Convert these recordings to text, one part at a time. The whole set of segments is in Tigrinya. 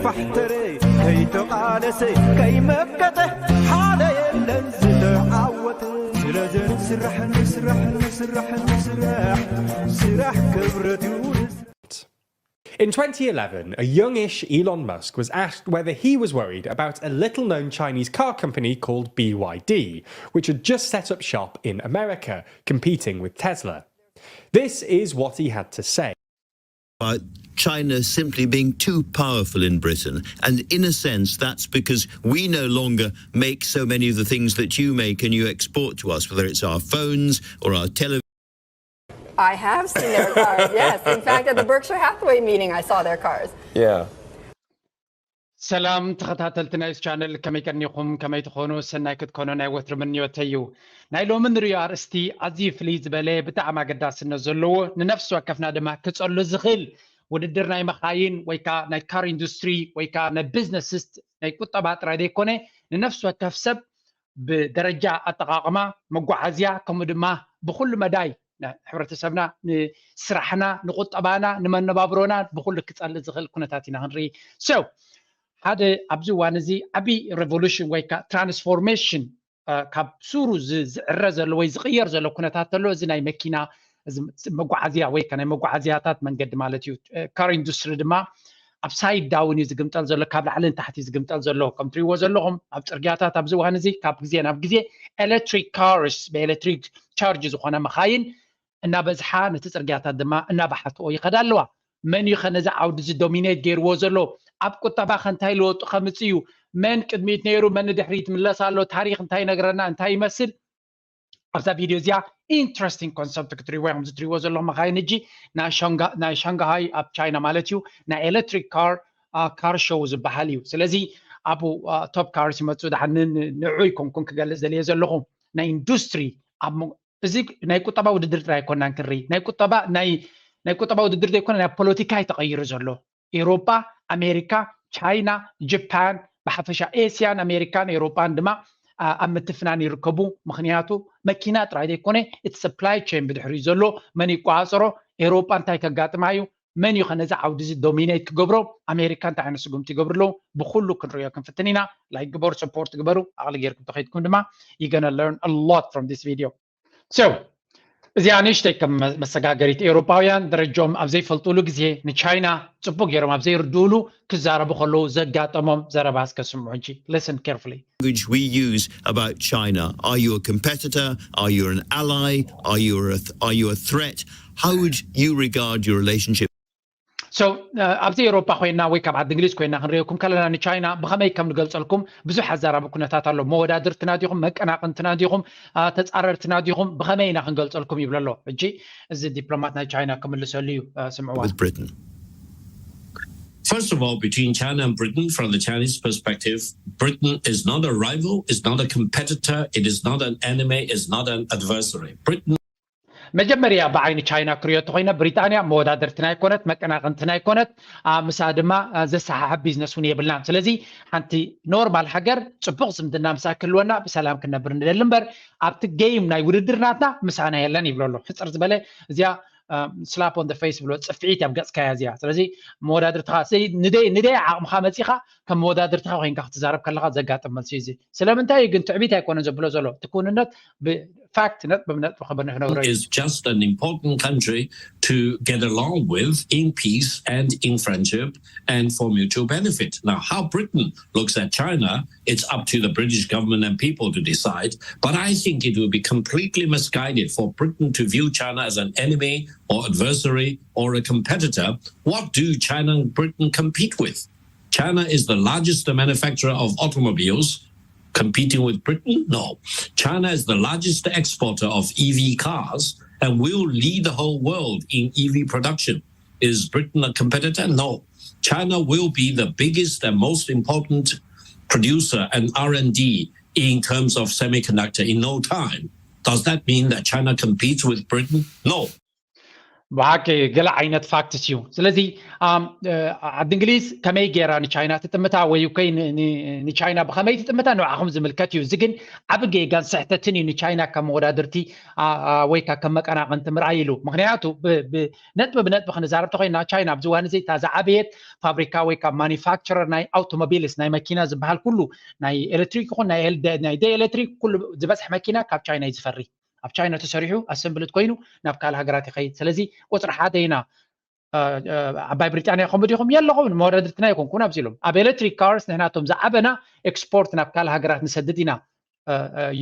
ባሕተረ ከይተቓለሰ ከይመከተ ሓደ የለን ዝተዓወተ። ስለዚ ንስራሕ ንስራሕ ንስራሕ ንስራሕ ስራሕ ክብረት እዩ። In twenty eleven, a youngish Elon Musk was asked whether he was worried about a little known Chinese car company called B Y D, which had just set up shop in America, competing with Tesla. This is what he had to say. About China simply being too powerful in Britain. And in a sense, that's because we no longer make so many of the things that you make and you export to us, whether it's our phones or our television. I have seen their cars, yes. In fact, at the Berkshire Hathaway meeting, I saw their cars. Yeah. ሰላም ተኸታተልቲ ናይስ ቻነል፣ ከመይ ቀኒኹም? ከመይ ትኾኑ? ሰናይ ክትኮኑ ናይ ወትሪ ምንዮተይ እዩ። ናይ ሎሚ ንሪኦ ኣርእስቲ ኣዝዩ ፍልይ ዝበለ፣ ብጣዕሚ ኣገዳስነት ዘለዎ፣ ንነፍሲ ወከፍና ድማ ክጸሉ ዝኽእል ውድድር ናይ መኻይን ወይ ከዓ ናይ ካር ኢንዱስትሪ ወይ ከዓ ናይ ቢዝነስስ ናይ ቁጠባ ጥራይ ዘይኮነ፣ ንነፍሲ ወከፍ ሰብ ብደረጃ ኣጠቓቕማ መጓዓዝያ፣ ከምኡ ድማ ብኹሉ መዳይ ንሕብረተሰብና፣ ንስራሕና፣ ንቁጠባና፣ ንመነባብሮና ብኹሉ ክጸልእ ዝኽእል ኩነታት ኢና ክንርኢ። So ሓደ ኣብዚ እዋን እዚ ዓብዪ ሬቮሉሽን ወይ ከዓ ትራንስፎርሜሽን ካብ ሱሩ ዝዕረ ዘሎ ወይ ዝቕየር ዘሎ ኩነታት ተሎ፣ እዚ ናይ መኪና መጓዓዝያ ወይ ናይ መጓዓዝያታት መንገዲ ማለት እዩ። ካር ኢንዱስትሪ ድማ ኣብ ሳይድ ዳውን እዩ ዝግምጠል ዘሎ፣ ካብ ላዕሊ ንታሕቲ ዝግምጠል ዘሎ። ከም ትሪእዎ ዘለኹም ኣብ ፅርግያታት ኣብዚ እዋን እዚ ካብ ግዜ ናብ ግዜ ኤሌክትሪክ ካርስ፣ ብኤሌክትሪክ ቻርጅ ዝኾነ መኻይን እናበዝሓ ነቲ ፅርግያታት ድማ እናበሓትኦ ይኸዳ ኣለዋ። መን እዩ ከ ነዚ ዓውዲ እዚ ዶሚኔት ገይርዎ ዘሎ? ኣብ ቁጠባ ከ እንታይ ለወጡ ከምፅእ እዩ? መን ቅድሚት ነይሩ፣ መን ንድሕሪት ይምለስ ኣሎ? ታሪክ እንታይ ይነግረና? እንታይ ይመስል? ኣብዛ ቪድዮ እዚኣ ኢንትረስቲንግ ኮንሰፕት ክትሪእዎ ኢኹም። ዝትሪእዎ ዘለኹም መኻይን እጂ ናይ ሻንጋሃይ ኣብ ቻይና ማለት እዩ ናይ ኤሌክትሪክ ካር ካር ሾው ዝበሃል እዩ። ስለዚ ኣብኡ ቶፕ ካርስ ይመፁ። ድሓን ንዑ ይኮንኩን ክገልፅ ዘልየ ዘለኹ ናይ ኢንዱስትሪ ኣብ እዚ ናይ ቁጠባ ውድድር ጥራይ ኣይኮናን ክንርኢ ናይ ቁጠባ ናይ ናይ ቁጠባ ውድድር ዘይኮነ ናይ ፖለቲካ እዩ ተቐይሩ ዘሎ። ኤውሮጳ፣ ኣሜሪካ፣ ቻይና፣ ጃፓን፣ ብሓፈሻ ኤስያን ኣሜሪካን ኤውሮጳን ድማ ኣብ ምትፍናን ይርከቡ። ምክንያቱ መኪና ጥራይ ዘይኮነ እቲ ሰፕላይ ቼን ብድሕሪኡ ዘሎ መን ይቆፃፀሮ፣ ኤውሮጳ እንታይ ከጋጥማ እዩ፣ መን እዩ ከ ነዚ ዓውዲ እዚ ዶሚኔት ክገብሮ፣ ኣሜሪካ እንታይ ዓይነት ስጉምቲ ይገብሩ ኣለዉ፣ ብኩሉ ክንሪኦ ክንፍትን ኢና። ላይክ ግበሩ፣ ሰፖርት ግበሩ፣ ዓቕሊ ጌርኩም ተኸይድኩም ድማ you gonna learn a lot from this video። So እዚኣ ንእሽተይ ከም መሰጋገሪት፣ ኤውሮጳውያን ደረጃኦም ኣብ ዘይፈልጥሉ ግዜ ንቻይና ጽቡቕ ገይሮም ኣብ ዘይርድኡሉ ክዛረቡ ከለዉ ዘጋጠሞም ዘረባ እስከ ስምዑ ሕጂ። Listen carefully. Language we use about China? Are you a competitor? Are you an ally? Are you a, th- are you a threat? How would you regard your relationship? So ኣብዚ ኤውሮጳ ኮይና ወይ ካብ ዓዲ እንግሊዝ ኮይና ክንሪኦኩም ከለና ንቻይና ብኸመይ ከም ንገልጸልኩም ብዙሕ ኣዛራቢ ኩነታት ኣሎ። መወዳድርትና ዲኹም፣ መቀናቕንትና ዲኹም፣ ተጻረርትና ዲኹም፣ ብኸመይ ኢና ክንገልጸልኩም ይብሎ ኣሎ። ሕጂ እዚ ዲፕሎማት ናይ ቻይና ክምልሰሉ እዩ። ስምዕዋ። With Britain? First of all, between China and Britain, from the Chinese perspective, Britain is not a rival, is not a competitor, it is not an enemy, is not an adversary. Britain መጀመርያ ብዓይኒ ቻይና ክሪኦ እንተኮይና ብሪጣንያ መወዳደርትና ኣይኮነት፣ መቀናቅንትና ኣይኮነት። ምሳ ድማ ዘሰሓሕብ ቢዝነስ እውን የብልናን። ስለዚ ሓንቲ ኖርማል ሃገር ፅቡቅ ዝምድና ምሳ ክህልወና ብሰላም ክንነብር ንደሊ እምበር ኣብቲ ጌም ናይ ውድድር ናትና ምሳና የለን ይብሎ ኣሎ። ሕፅር ዝበለ እዚኣ slap on the face ብሎ ፅፍዒት እያ ኣብ ገፅካ እያ እዚኣ። ስለዚ መወዳድርትኻ ንደይ ዓቅምኻ መፂኻ ከም መወዳድርትኻ ኮይንካ ክትዛረብ ከለኻ ዘጋጥም መልሲ እዩ እዚ። ስለምንታይ እዩ ግን ትዕቢት ኣይኮነን ዘብሎ ዘሎ እቲ ክውንነት ብፋክት ነጥቢ ብነጥቢ ክነብሮ እዩ። Is just an important country to get along with in peace and in friendship and for mutual benefit. Now, how Britain looks at China, it's up to the British government and people to decide. But I think it would be completely misguided for Britain to view China as an enemy or adversary or a competitor. What do China and Britain compete with? China is the largest manufacturer of automobiles. Competing with Britain? No. China is the largest exporter of E V cars and will lead the whole world in E V production. Is Britain a competitor? No. China will be the biggest and most important producer and R and D in terms of semiconductor in no time. Does that mean that China competes with Britain? No. ብሓቂ ገለ ዓይነት ፋክትስ እዩ። ስለዚ ዓዲ እንግሊዝ ከመይ ገይራ ንቻይና ትጥምታ ወይ ኮይ ንቻይና ብኸመይ ትጥምታ ንዓኹም ዝምልከት እዩ። እዚ ግን ዓብ ጌጋን ስሕተትን እዩ ንቻይና ከም መወዳድርቲ ወይ ከም መቀናቐንቲ ምርኣይ ኢሉ። ምክንያቱ ነጥቢ ብነጥቢ ክንዛረብ ተኮይና ቻይና ኣብዚ ዋን እዚ እታ ዝዓበየት ፋብሪካ ወይ ካብ ማኒፋክቸረር ናይ ኣውቶሞቢልስ ናይ መኪና ዝበሃል ኩሉ ናይ ኤሌክትሪክ ይኹን ናይ ደይ ኤሌክትሪክ ኩሉ ዝበዝሕ መኪና ካብ ቻይና እዩ ዝፈሪ። ኣብ ቻይና ተሰሪሑ ኣሰምብልት ኮይኑ ናብ ካልእ ሃገራት ይኸይድ። ስለዚ ቁፅሪ ሓደ ኢና። ዓባይ ብሪጣንያ ከምኡ ዲኹም? የለኹም፣ መወዳድርትና ኣይኮንኩን ኣብዚ ኢሎም። ኣብ ኤሌክትሪክ ካርስ ንሕናቶም ዝዓበና ኤክስፖርት ናብ ካልእ ሃገራት ንሰድድ ኢና።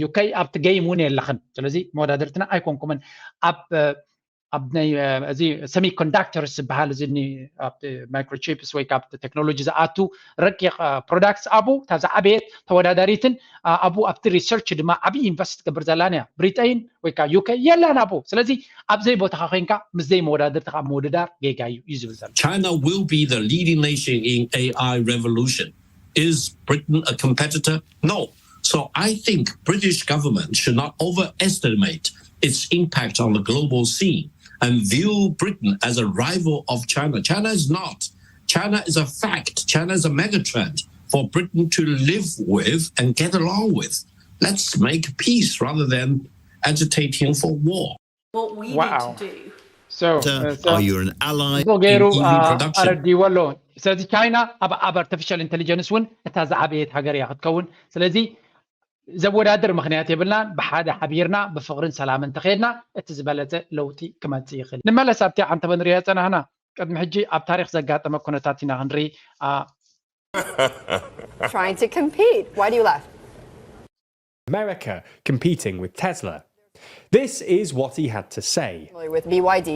ዩከይ ኣብቲ ገይም እውን የለኽን። ስለዚ መወዳድርትና ኣይኮንኩምን። ኣብ ኣብ ናይ እዚ ሰሚኮንዳክተርስ ዝበሃል እዚ ማይክሮቺፕስ ወይ ካብ ቴክኖሎጂ ዝኣቱ ረቂቕ ፕሮዳክትስ ኣብኡ እታ ዝዓበየት ተወዳዳሪትን ኣብኡ ኣብቲ ሪሰርች ድማ ዓብዪ ኢንቨስት ትገብር ዘላን እያ። ብሪጠይን ወይ ከዓ ዩከይ የላን ኣብኡ። ስለዚ ኣብ ዘይ ቦታኻ ኮይንካ ምስ ዘይ መወዳድርትኻ ምውድዳር ጌጋ እዩ እዩ ዝብል ዘሎ። China will be the leading nation in A I revolution. Is Britain a competitor? No. So I think British government should not overestimate its impact on the global scene and view Britain as a rival of China. China is not. China is a fact. China is a megatrend for Britain to live with and get along with. Let's make peace rather than agitating for war. What we need to do. So, are you an ally? ገይሩ ኣረዲዎ ኣሎ። ስለዚ ቻይና ኣብ ኣብ ኣርቲፊሻል ኢንቴሊጀንስ እውን እታ ዝዓበየት ሃገር እያ ክትከውን። ስለዚ ዘወዳድር ምክንያት የብልናን። ብሓደ ሓቢርና ብፍቕርን ሰላምን እንተኸድና እቲ ዝበለፀ ለውጢ ክመፅእ ይኽእል። ንመለስ ኣብቲ ዓንተበ ንሪኦ ፀናህና። ቅድሚ ሕጂ ኣብ ታሪክ ዘጋጠመ ኩነታት ኢና ክንርኢ። Trying to compete. Why do you laugh? America competing with Tesla. This is what he had to say. With B Y D.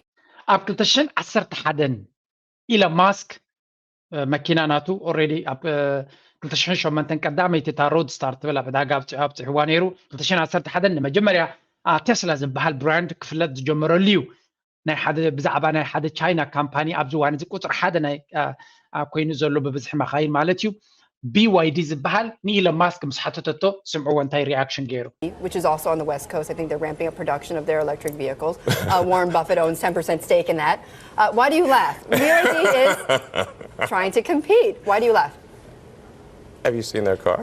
ኣብ ክልተ ሽሕን ዓሰርተ ሓደን ኢሎን ማስክ መኪና ናቱ ኦሬዲ ኣብ ክልተ ሽሕን ሸሞንተን ቀዳመይቲ እታ ሮድ ስታር ትብል ኣብ ዕዳጋ ኣብፅሕዋ ነይሩ። ክልተ ሽሕን ዓሰርተ ሓደን ንመጀመርያ ቴስላ ዝበሃል ብራንድ ክፍለጥ ዝጀመረሉ እዩ። ናይ ሓደ ብዛዕባ ናይ ሓደ ቻይና ካምፓኒ ኣብዚ እዋን እዚ ቁፅሪ ሓደ ናይ ኮይኑ ዘሎ ብብዝሒ መኻይን ማለት እዩ። ቢዋይዲ ዝበሃል ንኢሎን ማስክ ምስ ሓተተቶ ስምዕዎ እንታይ ሪኣክሽን ገይሩ። Which is also on the West Coast. I think they're ramping up production of their electric vehicles. Uh, Warren Buffett owns ten percent stake in that. Uh, why do you laugh? B Y D is trying to compete. Why do you laugh? Have you seen their car?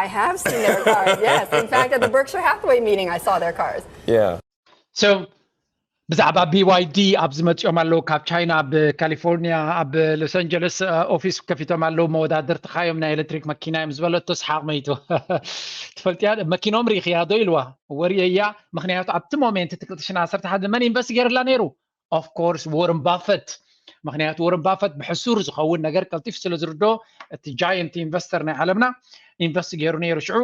I have seen their cars, yes. In fact, at the Berkshire Hathaway meeting, I saw their cars. Yeah. So ብዛዕባ ቢዋይዲ ኣብዚ መፂኦም ኣለዉ ካብ ቻይና ኣብ ካሊፎርኒያ ኣብ ሎስ ኣንጀለስ ኦፊስ ከፊቶም ኣለዉ። መወዳድርትኻ እዮም ናይ ኤሌክትሪክ መኪና እዮም ዝበለቶ ሰሓቕ መይቱ። ትፈልጥያ መኪኖም ርኢኽያ ዶ ኢልዋ። ወርእየያ። ምክንያቱ ኣብቲ ሞሜንት እቲ ክልተ ሽሕን ዓሰርተ ሓደ መን ኢንቨስት ገይርላ ነይሩ? ኦፍኮርስ ወርን ባፈት። ምክንያቱ ወርን ባፈት ብሕሱር ዝኸውን ነገር ቀልጢፍ ስለ ዝርዶ እቲ ጃየንት ኢንቨስተር ናይ ዓለምና ኢንቨስት ገይሩ ነይሩ። ሽዑ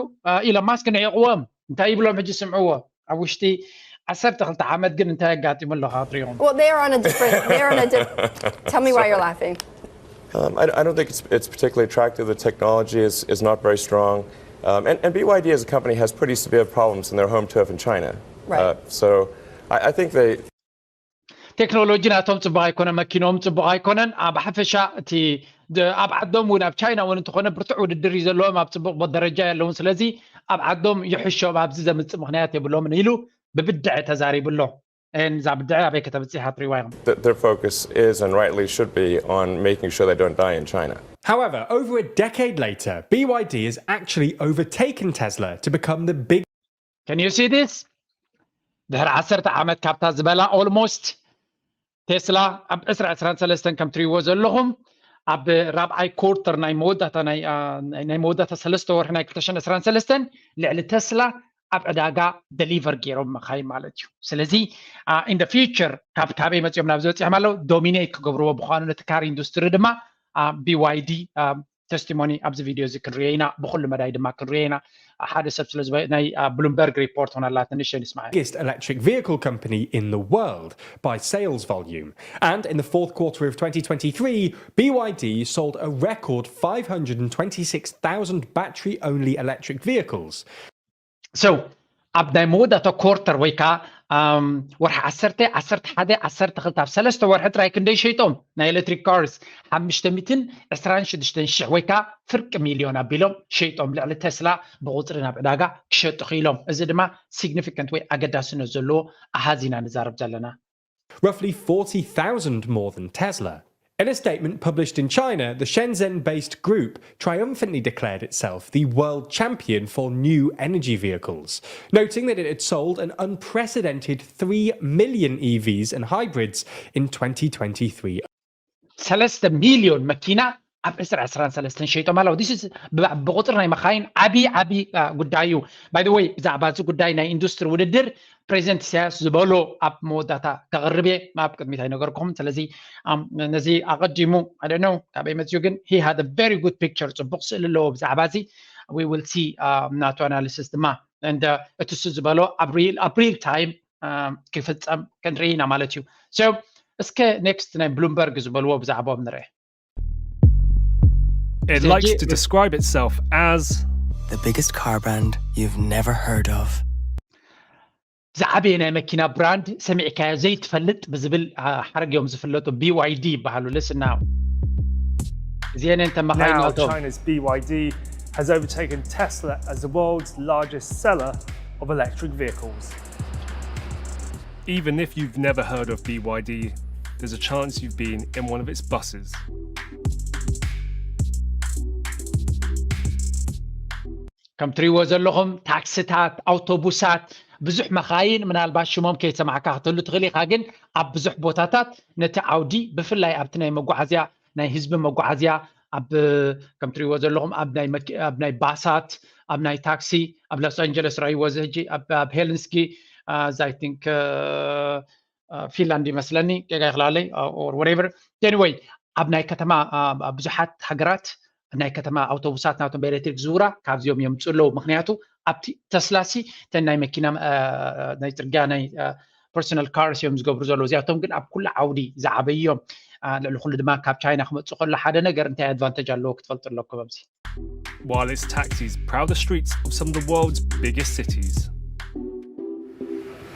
ኢሎን ማስክ ንዒቕዎም እንታይ ይብሎም ሕጂ ስምዕዎ። ኣብ ውሽጢ ዓሰርተ ክልተ ዓመት ግን እንታይ ኣጋጢሙ ኣሎ ካብ ትሪኦም? Well, they are on a different. They are on a different. Tell me why you're laughing. Um, I, I don't think it's, it's particularly attractive. The technology is, is not very strong. Um, and, and B Y D as a company has pretty severe problems in their home turf in China. Right. Uh, so I, I think they. ቴክኖሎጂ ናቶም ፅቡቅ ኣይኮነ፣ መኪኖም ፅቡቅ ኣይኮነን። ኣብ ሓፈሻ እቲ ኣብ ዓዶም እውን ኣብ ቻይና እውን እንተኾነ ብርቱዕ ውድድር እዩ ዘለዎም፣ ኣብ ፅቡቅ ደረጃ የለውን። ስለዚ ኣብ ዓዶም ይሕሾም፣ ኣብዚ ዘምፅእ ምክንያት የብሎምን ኢሉ ብብድዐ ተዛሪቡ ኣሎ። እዛ ብድዐ ኣበይ ከተብፅሕ ኣትሪዋ ኢኹም? Their focus is and rightly should be on making sure they don't die in China. However, over a decade later, B Y D has actually overtaken Tesla to become the big Can you see this? ድሕሪ ዓሰርተ ዓመት ካብታ ዝበላ ኦልሞስት ቴስላ ኣብ ዕስራ ዕስራን ሰለስተን ከም ትሪእዎ ዘለኹም ኣብ ራብዓይ ኮርተር ናይ መወዳእታ ናይ መወዳእታ ሰለስተ ወርሒ ናይ ክልተ ሽሕን ዕስራን ሰለስተን ልዕሊ ተስላ ኣብ ዕዳጋ ደሊቨር ገይሮም መኻይን ማለት እዩ። ስለዚ in the future ካብ ካበይ መፂኦም ናብ ዝበፂሖም ኣለዉ ዶሚኔት ክገብርዎ ብኳኑ ነቲ ካር ኢንዱስትሪ ድማ ቢዋይዲ ተስቲሞኒ ኣብዚ ቪድዮ እዚ ክንሪኦ ኢና። ብኩሉ መዳይ ድማ ክንሪኦ ኢና። ሓደ ሰብ ስለ ዝበ ናይ ብሉምበርግ ሪፖርት ሆናላት ንእሽተይ ንስማዕ። Biggest electric vehicle company in the world by sales volume. And in the fourth quarter of twenty twenty-three, B Y D sold a record five hundred and twenty-six thousand battery only electric vehicles. So ኣብ ናይ መወዳእታ ኮርተር ወይ ከዓ ወርሒ ዓሰርተ፣ ዓሰርተ ሓደ፣ ዓሰርተ ክልተ ኣብ ሰለስተ ወርሒ ጥራይ ክንደይ ሸይጦም ናይ ኤሌክትሪክ ካርስ ሓሙሽተ ሚእትን ዕስራን ሽዱሽተን ሽሕ ወይ ከዓ ፍርቂ ሚልዮን ኣቢሎም ሸይጦም ልዕሊ ተስላ ብቁፅሪ ናብ ዕዳጋ ክሸጡ ክኢሎም። እዚ ድማ ሲግኒፊካንት ወይ ኣገዳስነት ዘለዎ ኣሃዝ ኢና ንዛረብ ዘለና። roughly forty thousand more than Tesla. In a statement published in China, the Shenzhen based group triumphantly declared itself the world champion for new energy vehicles, noting that it had sold an unprecedented three million E Vs and hybrids in twenty twenty-three. ሰለስተ ሚልዮን መኪና ኣብ ዕስራ ዕስራን ሰለስተን ሸይጦም ኣለዉ። ብቁፅሪ ናይ መኻይን ዓብዪ ዓብዪ ጉዳይ እዩ። By the way፣ ብዛዕባ እዚ ጉዳይ ናይ ኢንዱስትሪ ውድድር ፕሬዚደንት ኢሳያስ ዝበሎ ኣብ መወዳእታ ከቕርብ እየ። ኣብ ቅድሚት ኣይነገርኩም። ስለዚ ነዚ ኣቐዲሙ ኣደነው ካበይ መፅዩ፣ ግን he had a very good picture፣ ፅቡቕ ስእሊ ኣለዎ ብዛዕባ እዚ። We will see ናቱ ኣናሊሲስ ድማ እንደ እቲ እሱ ዝበሎ ኣብ ሪል ታይም ክፍፀም ክንርኢ ኢና ማለት እዩ። So እስከ ኔክስት ናይ ብሉምበርግ ዝበልዎ ብዛዕባኦም ንርአ። It likes to describe itself as the biggest car brand you've never heard of. ዝዓበየ ናይ መኪና ብራንድ ሰሚዕካዮ ዘይትፈልጥ ብዝብል ሓረግ እዮም ዝፍለጡ። BYD ይበሃሉ። Listen now። እዚአን እየን ተመኻይናቶም። Now China's BYD has overtaken Tesla as the world's largest seller of electric vehicles. Even if you've never heard of BYD, there's a chance you've been in one of its buses. ከም ትሪእዎ ዘለኹም ታክስታት፣ ኣውቶቡሳት፣ ብዙሕ መኻይን ምናልባት ሽሞም ከይሰማዕካ ክትህሉ ትኽእል ኢኻ። ግን ኣብ ብዙሕ ቦታታት ነቲ ዓውዲ ብፍላይ ኣብቲ ናይ መጓዓዝያ ናይ ህዝቢ መጓዓዝያ ኣብ ከም ትሪእዎ ዘለኹም ኣብ ናይ ባሳት፣ ኣብ ናይ ታክሲ፣ ኣብ ሎስ ኣንጀለስ ራይዎ እዚ ሕጂ ኣብ ሄልንስኪ I think ፊንላንድ ይመስለኒ፣ ጌጋ ይኽላለይ or whatever። Anyway ኣብ ናይ ከተማ ብዙሓት ሃገራት ናይ ከተማ ኣውቶቡሳት ናቶም ብኤሌክትሪክ ዝውራ ካብዚኦም የምፅኡ ኣለዉ። ምክንያቱ ኣብቲ ተስላሲ ተን ናይ መኪና ናይ ፅርግያ ናይ personal cars እዮም ዝገብሩ ዘለዉ። እዚኣቶም ግን ኣብ ኩሉ ዓውዲ ዝዓበዩ እዮም። ልዕሊ ኩሉ ድማ ካብ ቻይና ክመፅእ ከሎ ሓደ ነገር እንታይ ኣድቫንቴጅ ኣለዎ ክትፈልጡ ኣለኩም ኣብዚ። While its taxis prowl the streets of some of the world's biggest cities.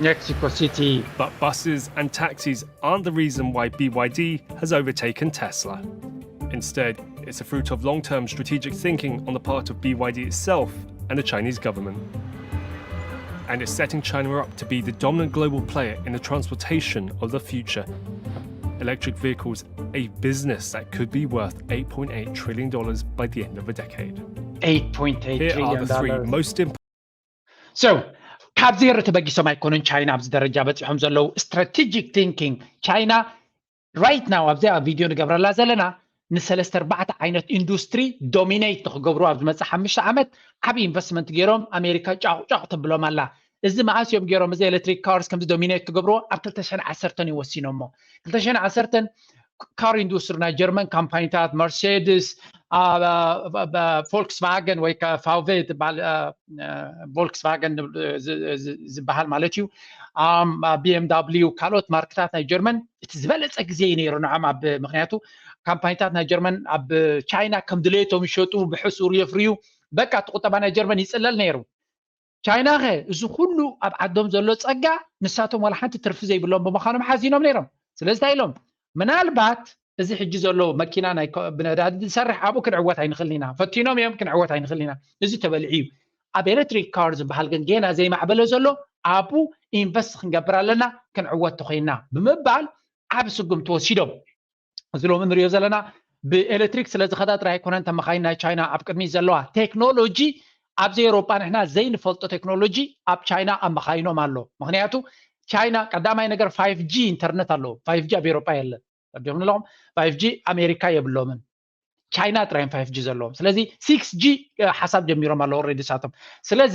Mexico City. But buses and taxis aren't the reason why BYD has overtaken Tesla. Instead, it's a fruit of long term strategic thinking on the part of BYD itself and the Chinese government. And it's setting China up to be the dominant global player in the transportation of the future. Electric vehicles, a business that could be worth eight point eight trillion dollars by the end of the decade. Eight point eight trillion dollars. Here are the three most important. So ካብዚ ር ተበጊሶም ኣይኮኑን ቻይና ኣብዚ ደረጃ በፂሖም ዘለዉ። Strategic thinking ቻይና right now ኣብዚኣ ቪድዮ ንገብረላ ዘለና ንሰለስተ ኣርባዕተ ዓይነት ኢንዱስትሪ ዶሚኔት ንክገብሩ ኣብ ዝመፅእ ሓሙሽተ ዓመት ዓብዪ ኢንቨስትመንት ገይሮም ኣሜሪካ ጫቑጫቕ ተብሎም ኣላ። እዚ መኣስ እዮም ገይሮም እዚ ኤሌክትሪክ ካርስ ከምዚ ዶሚኔት ክገብርዎ? ኣብ ክልተ ሽሕን ዓሰርተን እዩ ወሲኖሞ። ክልተ ሽሕን ዓሰርተን ካር ኢንዱስትሪ ናይ ጀርመን ካምፓኒታት መርሴድስ፣ ፎልክስቫገን ወይ ፋውቬ ትበሃል ቮልክስቫገን ዝበሃል ማለት እዩ። ቢኤምዳብሊዩ ካልኦት ማርክታት ናይ ጀርመን እቲ ዝበለፀ ግዜ እዩ ነይሩ ንዖም ኣብ ምክንያቱ ካምፓኒታት ናይ ጀርመን ኣብ ቻይና ከም ድሌቶም ይሸጡ ብሕሱር የፍርዩ። በቃ እቲ ቁጠባ ናይ ጀርመን ይፅለል ነይሩ። ቻይና ኸ እዚ ኩሉ ኣብ ዓዶም ዘሎ ፀጋ ንሳቶም ዋላ ሓንቲ ትርፊ ዘይብሎም ብምዃኖም ሓዚኖም ነይሮም። ስለዚ እንታይ ኢሎም ምናልባት እዚ ሕጂ ዘሎ መኪና ናይ ብነዳዲ ዝሰርሕ ኣብኡ ክንዕወት ኣይንኽእልን ኢና። ፈቲኖም እዮም ክንዕወት ኣይንኽእልን ኢና። እዚ ተበሊዑ እዩ። ኣብ ኤሌክትሪክ ካር ዝበሃል ግን ጌና ዘይማዕበለ ዘሎ ኣብኡ ኢንቨስት ክንገብር ኣለና ክንዕወት ተኮይንና ብምባል ዓብ ስጉምቲ ወሲዶም። እዚ ሎሚ ንሪኦ ዘለና ብኤሌክትሪክ ስለ ዝኸዳ ጥራይ ኣይኮነን ተመኻይን ናይ ቻይና ኣብ ቅድሚት ዘለዋ ቴክኖሎጂ ኣብዚ ኤውሮጳ ንሕና ዘይንፈልጦ ቴክኖሎጂ ኣብ ቻይና ኣብ መኻይኖም ኣሎ። ምክንያቱ ቻይና ቀዳማይ ነገር ፋይቭ ጂ ኢንተርነት ኣለዎ። ፋይቭ ጂ ኣብ ኤውሮጳ የለን። ረዲኦም ኣለኹም ፋይቭ ጂ ኣሜሪካ የብሎምን። ቻይና ጥራይ እዮም ፋይቭ ጂ ዘለዎም። ስለዚ ሲክስ ጂ ሓሳብ ጀሚሮም ኣለዉ ኦልሬዲ ንሳቶም። ስለዚ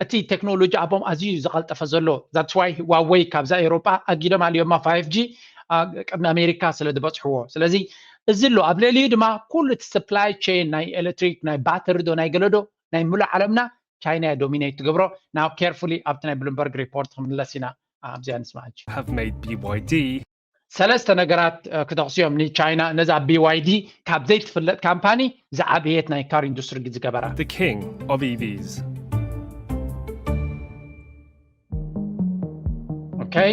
እቲ ቴክኖሎጂ ኣቦም ኣዝዩ ዝቐልጠፈ ዘሎ that's why Huawei ካብዛ ኤውሮጳ ኣጊዶም ኣልዮማ ፋይቭ ጂ ቅድሚ ኣሜሪካ ስለ ዝበፅሕዎ። ስለዚ እዚ ኣሎ ኣብ ልዕሊኡ ድማ ኩሉ እቲ supply chain ናይ ኤሌክትሪክ ናይ ባተሪ ዶ ናይ ገለ ዶ ናይ ሙሉእ ዓለምና ቻይና እያ ዶሚኔት ትገብሮ። Now carefully ኣብቲ ናይ ብሉምበርግ ሪፖርት ክንምለስ ኢና። ኣብዚኣ ንስማዕ። Have made BYD ሰለስተ ነገራት ክጠቕሱ እዮም ንቻይና ነዛ BYD ካብ ዘይትፍለጥ ካምፓኒ ዝዓበየት ናይ ካር ኢንዱስትሪ ዝገበራ። The king of EVs. Okay.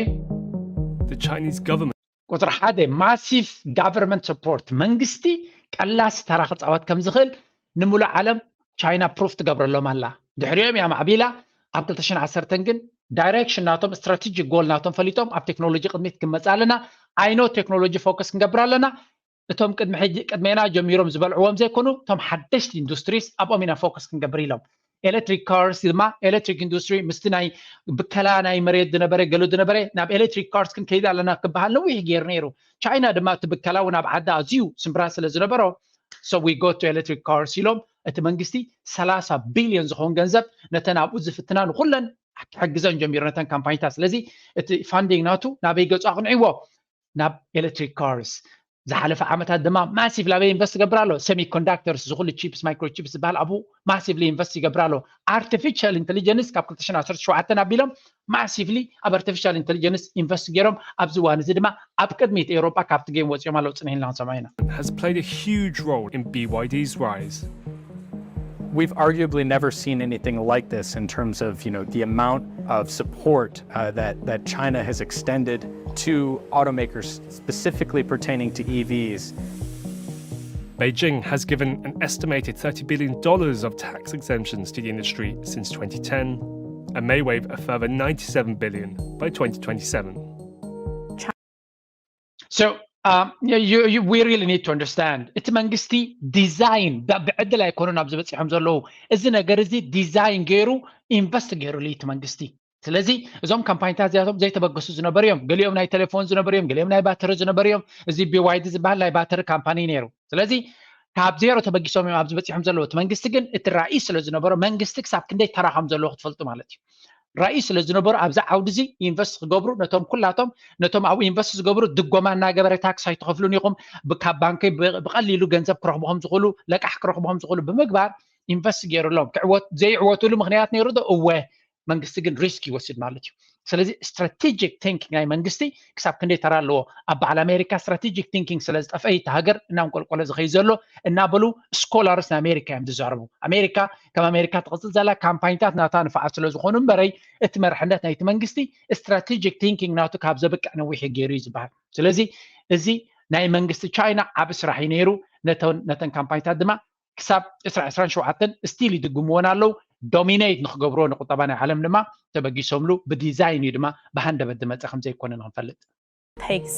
The Chinese government. ቁፅሪ ሓደ ማሲቭ ጋቨርንመንት ሰፖርት መንግስቲ ቀላሲ ተራ ክፃወት ከም ዝኽእል ንሙሉእ ዓለም ቻይና ፕሩፍ ትገብረሎም ኣላ። ድሕሪኦም እያ ማዕቢላ ኣብ ክልተ ሽሕን ዓሰርተን ግን direction ናቶም፣ strategic goal ናቶም ፈሊጦም ኣብ ቴክኖሎጂ ቅድሚት ክንመጽእ ኣለና። I know technology focus ክንገብር ኣለና። እቶም ቅድሚ ሕጂ ቅድሜና ጀሚሮም ዝበልዕዎም ዘይኮኑ፣ እቶም ሓደሽቲ industries ኣብኦም ኢና focus ክንገብር ኢሎም። Electric cars ድማ፣ electric industry ምስቲ ናይ ብከላ ናይ መሬት ዝነበረ ገሉ ዝነበረ ናብ electric cars ክንከይድ ኣለና ክበሃል ነዊሕ ገይሩ ነይሩ። ቻይና ድማ እቲ ብከላ እውን ኣብ ዓዳ ኣዝዩ ስምብራ ስለ ዝነበሮ፣ so we go to electric cars ኢሎም፣ እቲ መንግስቲ ሰላሳ ቢልዮን ዝኸውን ገንዘብ ነተን ኣብኡ ዝፍትና ንኩለን ክሕግዘን ጀሚሩ፣ ነተን ካምፓኒታት። ስለዚ እቲ funding ናቱ ናበይ ገጹ ኣቕንዕዎ? ናብ electric cars። ዝሓለፈ ዓመታት ድማ massive ኣበይ invest ይገብር ኣሎ? Semiconductors፣ ዝኹሉ chips፣ microchips ዝበሃል ኣብኡ massively invest ይገብር ኣሎ። Artificial intelligence ካብ ክልተ ሽሕን ዓሰርተ ሸውዓተን ኣቢሎም massively ኣብ artificial intelligence invest ገይሮም፣ ኣብዚ እዋን እዚ ድማ ኣብ ቅድሚት ኤውሮጳ ካብቲ game ወጺኦም ኣለዉ፣ ጽንሕ ኢልና ክንሰምዖ ኢና። has played a huge role in B Y D's rise. We've arguably never seen anything like this in terms of, you know, the amount of support uh, that, that China has extended to automakers, specifically pertaining to E Vs. Beijing has given an estimated thirty billion dollars of tax exemptions to the industry since twenty ten and may waive a further ninety-seven billion by twenty twenty-seven. So um, you, you, we really need to understand, እቲ መንግስቲ ዲዛይን ብዕድል ኣይኮኑን ኣብዚ በፂሖም ዘለዉ። እዚ ነገር እዚ ዲዛይን ገይሩ ኢንቨስት ገይሩሉ እቲ መንግስቲ። ስለዚ እዞም ካምፓኒታት እዚኣቶም ዘይተበገሱ ዝነበሩ እዮም። ገሊኦም ናይ ቴሌፎን ዝነበሩ እዮም፣ ገሊኦም ናይ ባትሪ ዝነበሩ እዮም። እዚ BYD ዝበሃል ናይ ባትሪ ካምፓኒ ነይሩ። ስለዚ ካብ ዜሮ ተበጊሶም እዮም ኣብዚ በፂሖም ዘለዉ። እቲ መንግስቲ ግን እቲ ራእይ ስለ ዝነበሮ መንግስቲ ክሳብ ክንደይ ተራ ከም ዘለዎ ክትፈልጡ ማለት እዩ። ራእይ ስለ ዝነበሩ ኣብዚ ዓውዲ እዚ ኢንቨስት ክገብሩ ነቶም ኩላቶም ነቶም ኣብኡ ኢንቨስት ዝገብሩ ድጎማ እናገበረ ታክስ ኣይትኸፍሉን ኢኹም፣ ካብ ባንኪ ብቐሊሉ ገንዘብ ክረኽቡ ከም ዝኽእሉ ለቃሕ ክረኽቡ ከም ዝኽእሉ ብምግባር ኢንቨስት ገይሩሎም። ክዕወት ዘይዕወትሉ ምኽንያት ነይሩ ዶ? እወ። መንግስቲ ግን ሪስክ ይወስድ ማለት እዩ። ስለዚ ስትራቴጂክ ቲንኪንግ ናይ መንግስቲ ክሳብ ክንደይ ተራ ኣለዎ? ኣብ በዓል ኣሜሪካ ስትራቴጂክ ቲንኪንግ ስለ ዝጠፍአ እቲ ሃገር እናንቆልቆለ ዝኸይድ ዘሎ እናበሉ ስኮላርስ ናይ ኣሜሪካ እዮም ዝዛረቡ። ኣሜሪካ ከም ኣሜሪካ ትቕፅል ዘላ ካምፓኒታት ናታ ንፋዓት ስለ ዝኾኑ እምበረይ እቲ መርሕነት ናይቲ መንግስቲ ስትራቴጂክ ቲንኪንግ ናቱ ካብ ዘብቅዕ ነዊሕ ገይሩ እዩ ዝበሃል። ስለዚ እዚ ናይ መንግስቲ ቻይና ዓብ ስራሕ እዩ ነይሩ። ነተን ካምፓኒታት ድማ ክሳብ ዕስራ ዕስራን ሸውዓተን ስቲል ይድግምዎን ኣለዉ። ዶሚኔት ንክገብርዎ ንቁጠባ ናይ ዓለም ድማ ተበጊሶምሉ ብዲዛይን እዩ ድማ ብሃንደበት ዝመፀ ከምዘይኮነ ንክንፈልጥ። takes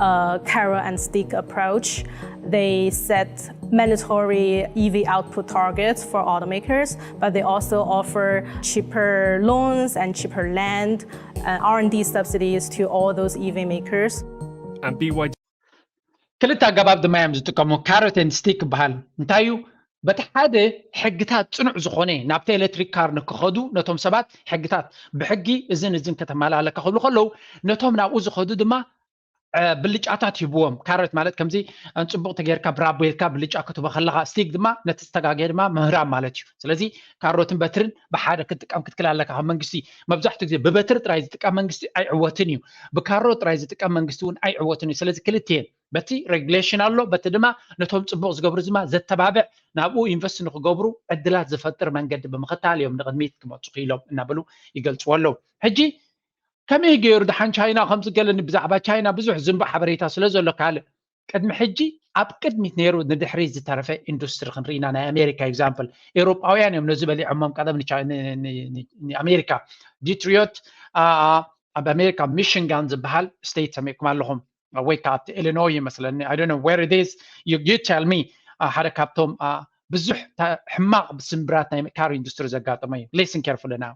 a carrot and stick approach. They set mandatory E V output targets for automakers, but they also offer cheaper loans and cheaper land and R and D subsidies to all those E V makers. And BYD ክልተ ኣገባብ ድማ እዮም ዝጥቀሙ። ካረትን ስቲክ ይበሃል። እንታይ እዩ? በቲ ሓደ ሕግታት ፅኑዕ ዝኾነ ናብቲ ኤሌክትሪክ ካር ንክኸዱ ነቶም ሰባት ሕግታት ብሕጊ እዝን እዝን ከተማልኣለካ ክብሉ ከለዉ ነቶም ናብኡ ዝኸዱ ድማ ብልጫታት ሂብዎም። ካረት ማለት ከምዚ ፅቡቅ ተጌርካ ብራቦ ኢልካ ብልጫ ክትቦ ከለካ፣ ስቲክ ድማ ነቲ ዝተጋገየ ድማ ምህራም ማለት እዩ። ስለዚ ካሮትን በትርን ብሓደ ክትጥቀም ክትክል ኣለካ። ካብ መንግስቲ መብዛሕትኡ ግዜ ብበትሪ ጥራይ ዝጥቀም መንግስቲ ኣይዕወትን እዩ፣ ብካሮ ጥራይ ዝጥቀም መንግስቲ እውን ኣይዕወትን እዩ። ስለዚ ክልትኤን በቲ ሬጉሌሽን ኣሎ፣ በቲ ድማ ነቶም ፅቡቅ ዝገብሩ ድማ ዘተባብዕ ናብኡ ኢንቨስት ንክገብሩ ዕድላት ዝፈጥር መንገዲ ብምክታል እዮም ንቅድሚት ክመፁ ክኢሎም እናበሉ ይገልፅዎ ኣለዉ። ሕጂ ከመይ ገይሩ ደሓን ቻይና ከምዚ ገለኒ ብዛዕባ ቻይና ብዙሕ ዝንቡ ሓበሬታ ስለ ዘሎ ካልእ ቅድሚ ሕጂ ኣብ ቅድሚት ነይሩ ንድሕሪ ዝተረፈ ኢንዱስትሪ ክንርኢና ናይ ኣሜሪካ ኤግዛምፕል ኤውሮጳውያን እዮም ነዚ በሊዖሞም ቀደም ንኣሜሪካ ዲትሪዮት ኣብ ኣሜሪካ ሚሽንጋን ዝበሃል ስቴት ሰሚዕኩም ኣለኹም ወይ ከዓ ኣብቲ ኢሊኖይ ይመስለኒ I don't know where it is you tell me ሓደ ካብቶም ብዙሕ ሕማቕ ስምብራት ናይ ካር ኢንዱስትሪ ዘጋጠመ እዩ listen carefully now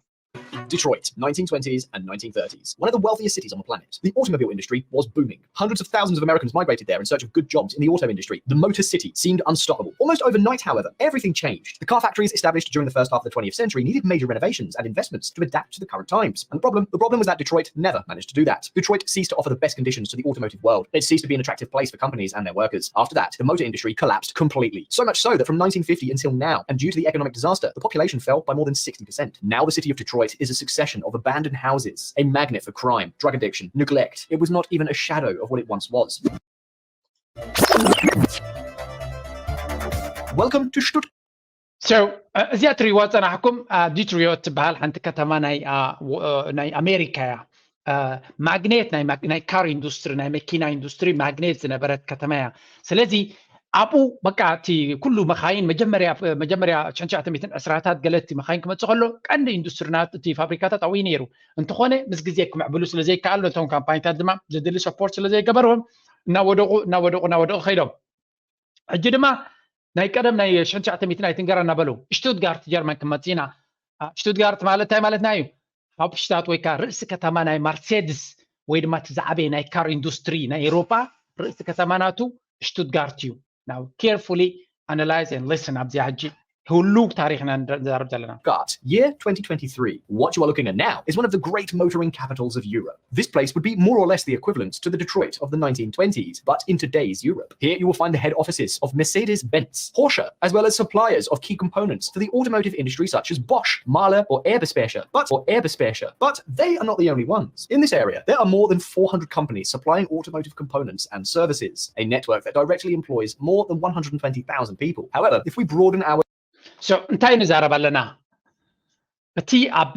Detroit, nineteen twenties and nineteen thirties, one of the wealthiest cities on the planet. The automobile industry was booming. Hundreds of thousands of Americans migrated there in search of good jobs in the auto industry. The Motor City seemed unstoppable. Almost overnight, however, everything changed. The car factories established during the first half of the twentieth century needed major renovations and investments to adapt to the current times. And the problem? The problem was that Detroit never managed to do that. Detroit ceased to offer the best conditions to the automotive world. It ceased to be an attractive place for companies and their workers. After that, the motor industry collapsed completely. So much so that from nineteen fifty until now, and due to the economic disaster, the population fell by more than sixty percent. Now the city of Detroit is a succession of abandoned houses, a magnet for crime, drug addiction, neglect. It was not even a shadow of what it once was. Welcome to Stuttgart. So እዚኣ ትሪእዋ ፀናሕኩም ዲትሪዮት ትበሃል ሓንቲ ከተማ ናይ ኣሜሪካ እያ። ማግኔት ናይ ካር ኢንዱስትሪ ናይ መኪና ኢንዱስትሪ ማግኔት ዝነበረት ከተማ እያ። ስለዚ ኣብኡ በቃ እቲ ኩሉ መኻይን መጀመርያ መጀመርያ ሸንሻዕተ ሚእትን ዕስራታት ገለ እቲ መኻይን ክመፅእ ከሎ ቀንዲ ኢንዱስትሪ ናት እቲ ፋብሪካታት ኣብኡ እዩ ነይሩ። እንተኾነ ምስ ግዜ ክምዕብሉ ስለ ዘይከኣሉ ነቶም ካምፓኒታት ድማ ዘድሊ ሰፖርት ስለ ዘይገበርዎም እናወደቑ እናወደቑ እናወደቑ ከይዶም። ሕጂ ድማ ናይ ቀደም ናይ ሸንሻዕተ ሚእትን ኣይትንገራ እናበሉ ሽቱትጋርት ጀርመን ክመፅእ ኢና። ሽቱትጋርት ማለት እንታይ ማለትና እዩ? ሃውፕሽታት ወይ ከዓ ርእሲ ከተማ ናይ ማርሴድስ ወይ ድማ እቲ ዝዓበየ ናይ ካር ኢንዱስትሪ ናይ ኤሮፓ ርእሲ ከተማ ናቱ ሽቱትጋርት እዩ። Now carefully analyze and listen ኣብዚኣ ሕጂ ህሉው ታሪኽና ንዛረብ ዘለና። Got year twenty twenty-three. What you are looking at now is one of the great motoring capitals of Europe. This place would be more or less the equivalent to the Detroit of the nineteen twenties, but in today's Europe. Here you will find the head offices of Mercedes Benz, Porsche, as well as suppliers of key components to the automotive industry such as Bosch, Mahle, or Erbespercher. But or Erbespercher. But they are not the only ones. In this area, there are more than four hundred companies supplying automotive components and services, a network that directly employs more than one hundred twenty thousand people. However, if we broaden our So እንታይ ንዛረብ ኣለና? እቲ ኣብ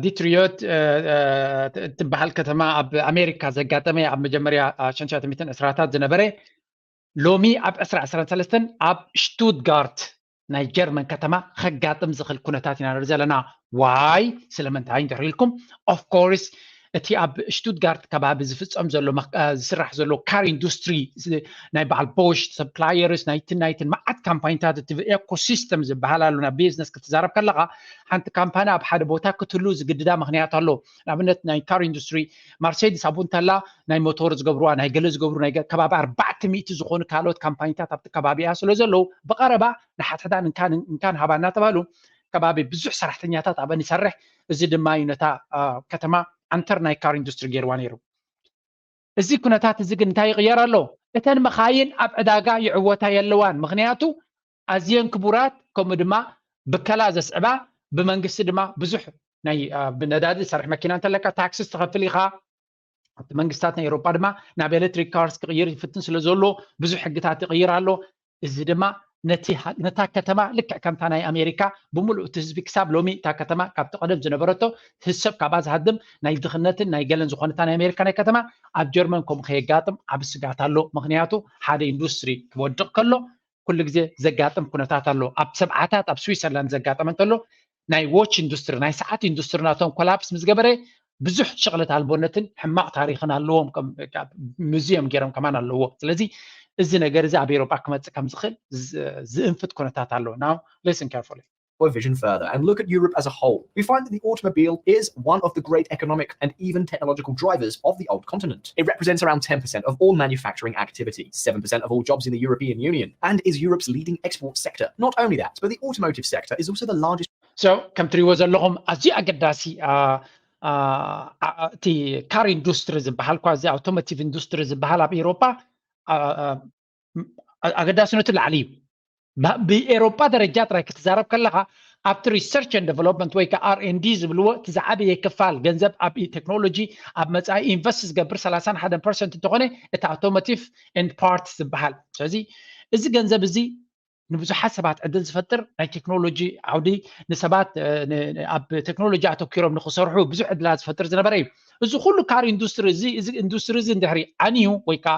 ዲትሪዮት ትበሃል ከተማ ኣብ ኣሜሪካ ዘጋጠመ ኣብ መጀመርያ ሸንሻተ ሚእትን ዕስራታት ዝነበረ ሎሚ ኣብ ዕስራ ዕስራን ሰለስተን ኣብ ሽቱትጋርት ናይ ጀርመን ከተማ ከጋጥም ዝኽእል ኩነታት ኢና ንርኢ ዘለና። ዋይ ስለምንታይ እንድሕር ኢልኩም of course እቲ ኣብ ሽቱትጋርት ከባቢ ዝፍፀም ዘሎ ዝስራሕ ዘሎ ካር ኢንዱስትሪ ናይ በዓል ቦሽ ሰፕላየርስ ናይትን ናይትን መዓት ካምፓኒታት እቲ ኤኮሲስተም ዝበሃል ኣሎ ናብ ቢዝነስ ክትዛረብ ከለካ ሓንቲ ካምፓኒ ኣብ ሓደ ቦታ ክትህሉ ዝግድዳ ምክንያት ኣሎ። ንኣብነት ናይ ካር ኢንዱስትሪ ማርሴዲስ ኣብኡ እንተላ ናይ ሞቶር ዝገብርዋ ናይ ገለ ዝገብሩ ከባቢ ኣርባዕተ ሚእቲ ዝኾኑ ካልኦት ካምፓኒታት ኣብቲ ከባቢ እያ ስለ ዘለዉ ብቀረባ ንሓድሕዳን እንካን ሃባ እናተባህሉ ከባቢ ብዙሕ ሰራሕተኛታት ኣብአን ይሰርሕ። እዚ ድማ እዩ ነታ ከተማ ዓንተር ናይ ካር ኢንዱስትሪ ገይርዋ ነይሩ። እዚ ኩነታት እዚ ግን እንታይ ይቕየር ኣሎ? እተን መኻይን ኣብ ዕዳጋ ይዕወታ የለዋን። ምኽንያቱ ኣዝየን ክቡራት ከምኡ ድማ ብከላ ዘስዕባ ብመንግስቲ ድማ ብዙሕ ናይ ብነዳዲ ዝሰርሕ መኪና እንተለካ ታክስስ ትኸፍል ኢኻ። እቲ መንግስታት ናይ ኤሮፓ ድማ ናብ ኤሌክትሪክ ካርስ ክቕይር ይፍትን ስለ ዘሎ ብዙሕ ሕግታት ይቕይር ኣሎ። እዚ ድማ ነታ ከተማ ልክዕ ከምታ ናይ ኣሜሪካ ብምሉእ እቲ ህዝቢ ክሳብ ሎሚ እታ ከተማ ካብቲ ቀደም ዝነበረቶ ህሰብ ካብኣ ዝሃድም ናይ ድኽነትን ናይ ገለን ዝኾነታ ናይ ኣሜሪካ ናይ ከተማ ኣብ ጀርመን ከምኡ ከየጋጥም ዓብ ስጋት ኣሎ። ምኽንያቱ ሓደ ኢንዱስትሪ ክወድቕ ከሎ ኩሉ ግዜ ዘጋጥም ኩነታት ኣሎ። ኣብ ሰብዓታት ኣብ ስዊሰርላንድ ዘጋጠመ እንተሎ ናይ ዎች ኢንዱስትሪ ናይ ሰዓት ኢንዱስትሪ ናቶም ኮላፕስ ምስ ገበረ ብዙሕ ሽቕለት ኣልቦነትን ሕማቕ ታሪኽን ኣለዎም። ሙዚየም ገይሮም ከማን ኣለዎ። ስለዚ እዚ ነገር እዚ ኣብ ኤሮጳ ክመፅእ ከም ዝኽእል ዝእንፍት ኩነታት ኣሎ። Now listen carefully. Our vision further and look at Europe as a whole, we find that the automobile is one of the great economic and even technological drivers of the old continent. It represents around ten percent of all manufacturing activity, seven percent of all jobs in the European Union, and is Europe's leading export sector. Not only that, but the automotive sector is also the largest So ከም ትሪእዎ ዘለኹም ኣዝዩ ኣገዳሲ እቲ ካር ኢንዱስትሪ ዝበሃል ኳ እዚ ኣውቶሞቲቭ ኢንዱስትሪ ዝበሃል ኣብ ኤሮፓ ኣገዳስነቱ ላዕሊ እዩ። ብኤሮፓ ደረጃ ጥራይ ክትዛረብ ከለኻ ኣብቲ research and development ወይ ከዓ R and D ዝብልዎ እቲ ዝዓበየ ክፋል ገንዘብ ኣብ ቴክኖሎጂ ኣብ መፃኢ ኢንቨስት ዝገብር ሰላሳን ሓደን ፐርሰንት እንተኾነ እቲ ኣውቶሞቲቭ ኤንድ ፓርትስ ዝበሃል። ስለዚ እዚ ገንዘብ እዚ ንብዙሓት ሰባት ዕድል ዝፈጥር ናይ ቴክኖሎጂ ዓውዲ ንሰባት ኣብ ቴክኖሎጂ ኣተኪሮም ንክሰርሑ ብዙሕ ዕድላት ዝፈጥር ዝነበረ እዩ። እዚ ኩሉ ካር ኢንዱስትሪ እዚ እዚ ኢንዱስትሪ እዚ እንድሕሪ ዓንዩ ወይ ከዓ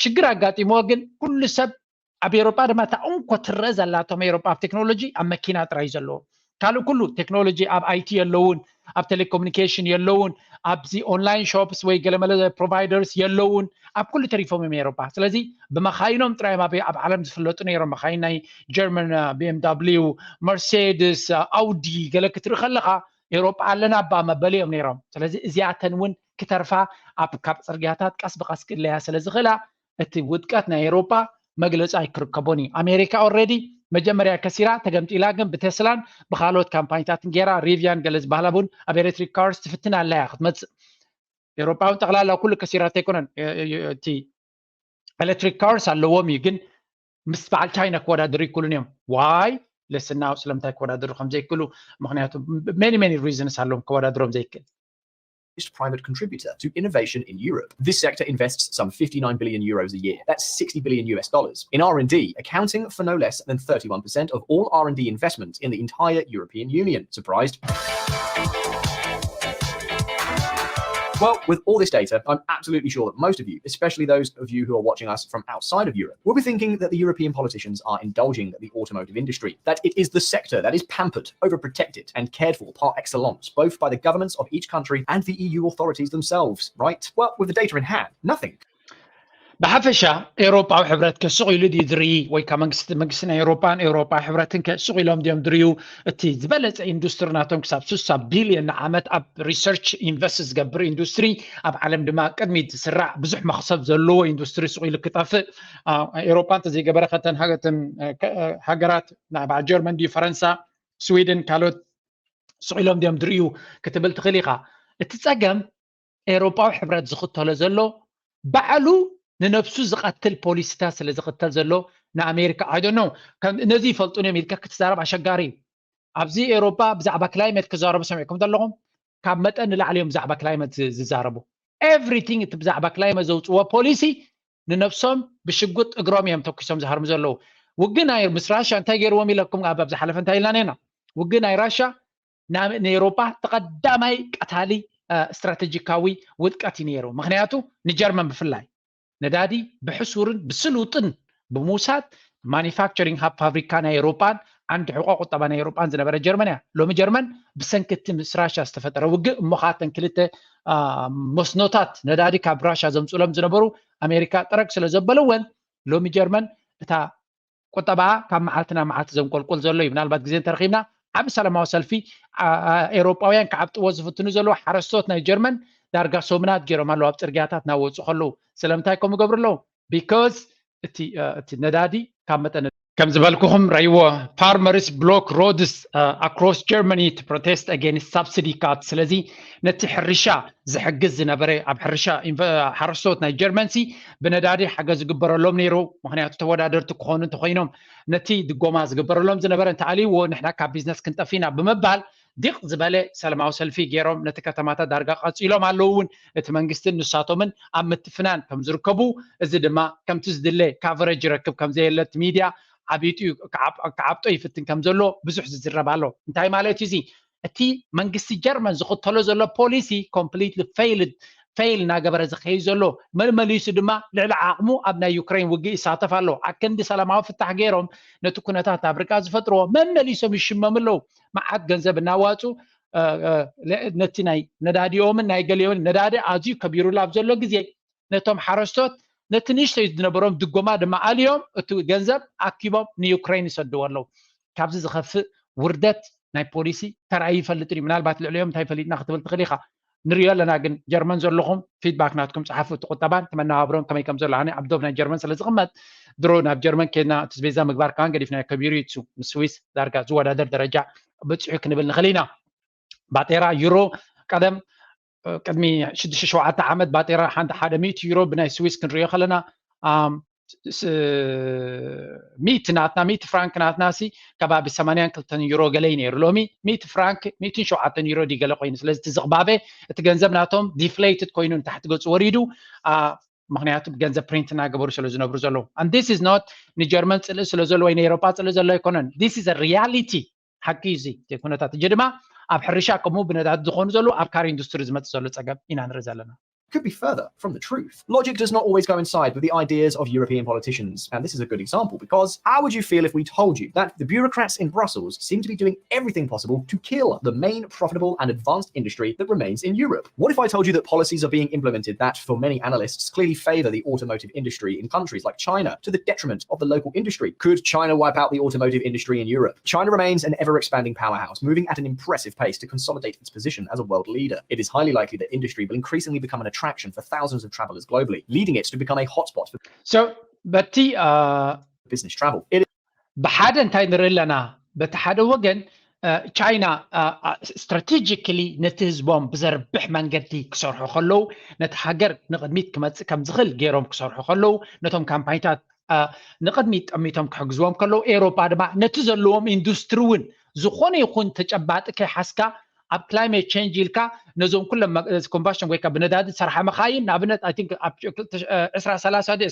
ሽግር ኣጋጢምዎ ግን ኩሉ ሰብ ኣብ ኤሮጳ ድማ እታ እንኮ ትረአ ዘላቶም ኤሮጳ ኣብ ቴክኖሎጂ ኣብ መኪና ጥራይ እዩ ዘለዎ። ካልእ ኩሉ ቴክኖሎጂ ኣብ ኣይቲ የለውን፣ ኣብ ቴሌኮሙኒኬሽን የለውን፣ ኣብዚ ኦንላይን ሾፕስ ወይ ገለመለ ፕሮቫይደርስ የለውን። ኣብ ኩሉ ተሪፎም እዮም ኤሮጳ። ስለዚ ብመኻይኖም ጥራይ እዮም ኣብ ዓለም ዝፍለጡ ነይሮም። መኻይን ናይ ጀርመን ቢኤምዳብሊው፣ መርሴድስ፣ ኣውዲ ገለ ክትርኢ ከለኻ ኤሮጳ ኣለና እባ መበሊ እዮም ነይሮም። ስለዚ እዚኣተን እውን ክተርፋ ኣብ ካብ ፅርግያታት ቀስ ብቐስ ክእለያ ስለ ዝኽእላ እቲ ውድቀት ናይ ኤሮጳ መግለፂ ኣይክርከቦን እዩ። ኣሜሪካ ኦልሬዲ መጀመርያ ከሲራ ተገምጢላ፣ ግን ብቴስላን ብካልኦት ካምፓኒታትን ገይራ ሪቪያን ገለ ዝበሃላ እውን ኣብ ኤሌክትሪክ ካርስ ትፍትን ኣላ እያ ክትመፅእ። ኤሮጳ እውን ጠቕላላ ኩሉ ከሲራ ተይኮነን እቲ ኤሌክትሪክ ካርስ ኣለዎም እዩ፣ ግን ምስ በዓል ቻይና ክወዳደሩ ይክእሉን እዮም። ዋይ ለስና ስለምንታይ ክወዳደሩ ከም ዘይክእሉ ምክንያቱ many many reasons ኣለዎም ክወዳደሮም ዘይክእል። Private contributor to innovation in Europe. This sector invests some fifty-nine billion euros a year. That's sixty billion U S dollars in R and D, accounting for no less than thirty-one percent of all R and D investment in the entire European Union. Surprised? Well, with all this data, I'm absolutely sure that most of you, especially those of you who are watching us from outside of Europe, will be thinking that the European politicians are indulging the automotive industry, that it is the sector that is pampered, overprotected, and cared for par excellence, both by the governments of each country and the E U authorities themselves, right? Well, with the data in hand, nothing. ብሓፈሻ ኤውሮጳዊ ሕብረት ከ ስቕ ኢሉ ድዩ ዝርኢ? ወይ ከዓ መንግስቲ መንግስቲ ናይ ኤውሮጳን ኤውሮጳዊ ሕብረትን ከ ስቕ ኢሎም ድዮም ዝርእዩ? እቲ ዝበለፀ ኢንዱስትሪ ናቶም ክሳብ ስሳ ቢልዮን ንዓመት ኣብ ሪሰርች ኢንቨስት ዝገብር ኢንዱስትሪ፣ ኣብ ዓለም ድማ ቅድሚት ዝስራዕ ብዙሕ መኽሰብ ዘለዎ ኢንዱስትሪ ስቕ ኢሉ ክጠፍእ፣ አ፣ ኤውሮጳ እንተዘይገበረ ከተን ሃገ- እተን፣ እ፣ ከ- እ፣ ሃገራት ናይ በዓል ጀርመን ድዩ ፈረንሳ ስዊድን ካልኦት ስቕ ኢሎም ድዮም ዝርእዩ ክትብል ትኽእል ኢኻ። እቲ ፀገም ኤውሮጳዊ ሕብረት ዝኽተሎ ዘሎ ባዕሉ ንነብሱ ዝቐትል ፖሊሲታት ስለ ዝኽተል ዘሎ ንኣሜሪካ ኣይዶኖ ነዚ ይፈልጡን እዮም ኢልካ ክትዛረብ ኣሸጋሪ እዩ። ኣብዚ ኤውሮጳ ብዛዕባ ክላይመት ክዛረቡ ሰሚዕኩም ዘለኹም ካብ መጠን ንላዕሊ እዮም ብዛዕባ ክላይመት ዝዛረቡ። ኤቭሪቲንግ እቲ ብዛዕባ ክላይመት ዘውፅዎ ፖሊሲ ንነብሶም ብሽጉጥ እግሮም እዮም ተኩሶም ዝሃርሙ ዘለዉ። ውግእ ናይ ምስ ራሽያ እንታይ ገይርዎም ኢለኩም ኣብ ዝሓለፈ እንታይ ኢልና ነና? ውግእ ናይ ራሽያ ንኤውሮጳ ተቐዳማይ ቀታሊ ስትራቴጂካዊ ውድቀት እዩ ነይሩ። ምክንያቱ ንጀርመን ብፍላይ ነዳዲ ብሕሱርን ብስሉጥን ብምውሳድ ማኒፋክቸሪንግ ሃብ ፋብሪካ ናይ ኤውሮጳን ዓንዲ ሕቆ ቁጠባ ናይ ኤውሮጳን ዝነበረ ጀርመን እያ። ሎሚ ጀርመን ብሰንኪ እቲ ምስ ራሽያ ዝተፈጠረ ውግእ እሞ ከዓተን ክልተ መስኖታት ነዳዲ ካብ ራሽያ ዘምፅሎም ዝነበሩ ኣሜሪካ ጠረግ ስለ ዘበለወን ሎሚ ጀርመን እታ ቁጠባኣ ካብ መዓልቲ ናብ መዓልቲ ዘንቆልቁል ዘሎ እዩ። ምናልባት ግዜ እንተረኺብና ዓብ ሰላማዊ ሰልፊ ኤውሮጳውያን ክዓብጥዎ ዝፍትኑ ዘለዉ ሓረስቶት ናይ ጀርመን ዳርጋ ሰሙናት ገይሮም ኣለዉ ኣብ ፅርግያታት እናወፁ ከለዉ። ስለምንታይ ከምኡ ይገብሩ ኣለዉ? ቢካዝ እቲ ነዳዲ ካብ መጠን ከም ዝበልኩኹም ረይዎ ፋርመርስ ብሎክ ሮድስ ኣክሮስ ጀርመኒ ቱ ፕሮቴስት ኣጌንስት ሳብሲዲ ካት። ስለዚ ነቲ ሕርሻ ዝሕግዝ ዝነበረ ኣብ ሕርሻ ሓረስቶት ናይ ጀርመንሲ ብነዳዲ ሓገዝ ዝግበረሎም ነይሩ። ምክንያቱ ተወዳደርቲ ክኾኑ እንተኮይኖም ነቲ ድጎማ ዝግበረሎም ዝነበረ እንተኣልይዎ ንሕና ካብ ቢዝነስ ክንጠፊና ብምባል ዲቕ ዝበለ ሰላማዊ ሰልፊ ገይሮም ነቲ ከተማታት ዳርጋ ቀፂሎም ኣለዉ እውን እቲ መንግስትን ንሳቶምን ኣብ ምትፍናን ከም ዝርከቡ፣ እዚ ድማ ከምቲ ዝድለ ካቨረጅ ይረክብ ከም ዘየለ እቲ ሚድያ ዓቢጡ ክዓብጦ ይፍትን ከም ዘሎ ብዙሕ ዝዝረብ ኣሎ። እንታይ ማለት እዩ እዚ? እቲ መንግስቲ ጀርመን ዝኽተሎ ዘሎ ፖሊሲ ኮምፕሊትሊ ፌይልድ ፌይል እናገበረ ዝኸይድ ዘሎ፣ መልመሊሱ ድማ ልዕሊ ዓቕሙ ኣብ ናይ ዩክሬን ውግእ ይሳተፍ ኣሎ። ኣክንዲ ሰላማዊ ፍታሕ ገይሮም ነቲ ኩነታት ኣብ ርቃ ዝፈጥርዎ መመሊሶም ይሽመሙ ኣለዉ። መዓት ገንዘብ እናዋፁ ነቲ ናይ ነዳዲኦምን ናይ ገሊኦምን ነዳዲ ኣዝዩ ከቢሩሉ ኣብ ዘሎ ግዜ ነቶም ሓረስቶት ነቲ ንእሽተይ ዝነበሮም ድጎማ ድማ ኣልዮም እቲ ገንዘብ ኣኪቦም ንዩክሬን ይሰድዎ ኣለዉ። ካብዚ ዝኸፍእ ውርደት ናይ ፖሊሲ ተራእዩ ይፈልጥን እዩ። ምናልባት ልዕሊኦም እንታይ ፈሊጥና ክትብል ትኽእል ኢኻ። ንሪኦ ኣለና። ግን ጀርመን ዘለኹም ፊድባክ ናትኩም ፀሓፉ። እቲ ቁጠባን እቲ መነባብሮን ከመይ ከም ዘሎ ኣነ ኣብ ዶብ ናይ ጀርመን ስለ ዝቕመጥ ድሮ ናብ ጀርመን ከድና እቲ ቤዛ ምግባር ከማን ገዲፍናዮ ከቢሩ እዩ። ምስ ስዊስ ዳርጋ ዝወዳደር ደረጃ በፂሑ ክንብል ንኽእል ኢና። ባጤራ ዩሮ ቀደም ቅድሚ ሽዱሽተ ሸውዓተ ዓመት ባጤራ ሓንቲ ሓደ ሚእቲ ዩሮ ብናይ ስዊስ ክንሪኦ ከለና ሚእቲ ናትና ሚእቲ ፍራንክ ናትና ሲ ከባቢ ሰማንያን ክልተን ዩሮ ገለ እዩ ነይሩ። ሎሚ ሚእቲ ፍራንክ ሚእትን ሸውዓተን ዩሮ ድዩ ገለ ኮይኑ። ስለዚ እቲ ዝቕባበ እቲ ገንዘብ ናቶም ዲፍሌትድ ኮይኑ ንታሕቲ ገፁ ወሪዱ። ምክንያቱ ብገንዘብ ፕሪንት እናገበሩ ስለ ዝነብሩ ዘለዉ። And this is not ንጀርመን ፅልኢ ስለ ዘሎ ወይ ንኤሮጳ ፅልኢ ዘሎ ኣይኮነን። This is a reality። ሓቂ እዩ እዚ ኩነታት። እጂ ድማ ኣብ ሕርሻ ከምኡ ብነዳዲ ዝኾኑ ዘለዉ ኣብ ካር ኢንዱስትሪ ዝመፅእ ዘሎ ፀገም ኢና ንርኢ ዘለና። Could be further from the truth. Logic does not always coincide with the ideas of European politicians, and this is a good example because how would you feel if we told you that the bureaucrats in Brussels seem to be doing everything possible to kill the main profitable and advanced industry that remains in Europe? What if I told you that policies are being implemented that, for many analysts, clearly favour the automotive industry in countries like China to the detriment of the local industry? Could China wipe out the automotive industry in Europe? China remains an ever-expanding powerhouse, moving at an impressive pace to consolidate its position as a world leader. It is highly likely that industry will increasingly become an attraction for thousands of travellers globally, leading it to become a hotspot for So በቲ business travel. It ብሓደ እንታይ ንርኢ ኣለና? በቲ ሓደ ወገን ቻይና ስትራቴጂካሊ ነቲ ህዝቦም ብዘርብሕ መንገዲ ክሰርሑ ከለዉ ነቲ ሃገር ንቕድሚት ክመፅእ ከም ዝኽእል ገይሮም ክሰርሑ ከለዉ ነቶም ካምፓኒታት ንቕድሚት ጠሚቶም ክሕግዝዎም ከለዉ ኤውሮጳ ድማ ነቲ ዘለዎም ኢንዱስትሪ እውን ዝኾነ ይኹን ተጨባጢ ከይሓዝካ ኣብ ክላይሜት ቼንጅ ኢልካ ነዞም ኩሎም ኮምባሽን ወይ ከዓ ብነዳዲ ዝሰርሓ መኻይን ንኣብነት I think ዕስራ ሰላሳ ድዩ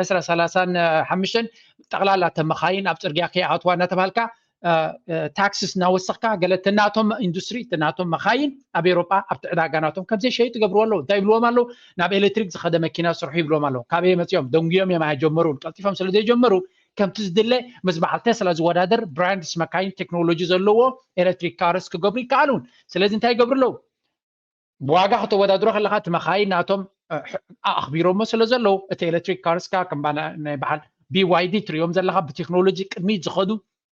ዕስራ ሰላሳን ሓሙሽተን ጠቕላላ ተመኻይን ኣብ ፅርግያ ከይኣትዋ እናተባሃልካ taxes እናወሰኽካ ገለ ተናቶም ኢንዱስትሪ ተናቶም መኻይን ኣብ ኤሮጳ ኣብቲ ዕዳጋ ናቶም ከም ዘይሸዩ ትገብርዎ ኣለዉ። እንታይ ይብልዎም ኣለዉ? ናብ ኤሌክትሪክ ዝኸደ መኪና ስርሑ ይብልዎም ኣለዉ። ካበየ መፂኦም? ደንጉዮም እዮም ኣጀመሩን ቀልጢፎም ስለ ዘይጀመሩ ከምቲ ዝድለ ምስ በዓል ቴስላ ዝወዳደር ብራንድስ መካይን ቴክኖሎጂ ዘለዎ ኤሌክትሪክ ካርስ ክገብሩ ይከኣሉን። ስለዚ እንታይ ይገብሩ ኣለዉ? ብዋጋ ከተወዳድሮ ከለካ እቲ መካይን ናቶም ኣኽቢሮሞ ስለ ዘለዉ እቲ ኤሌክትሪክ ካርስካ ከም ናይ በዓል BYD ትሪኦም ዘለካ ብቴክኖሎጂ ቅድሚት ዝኸዱ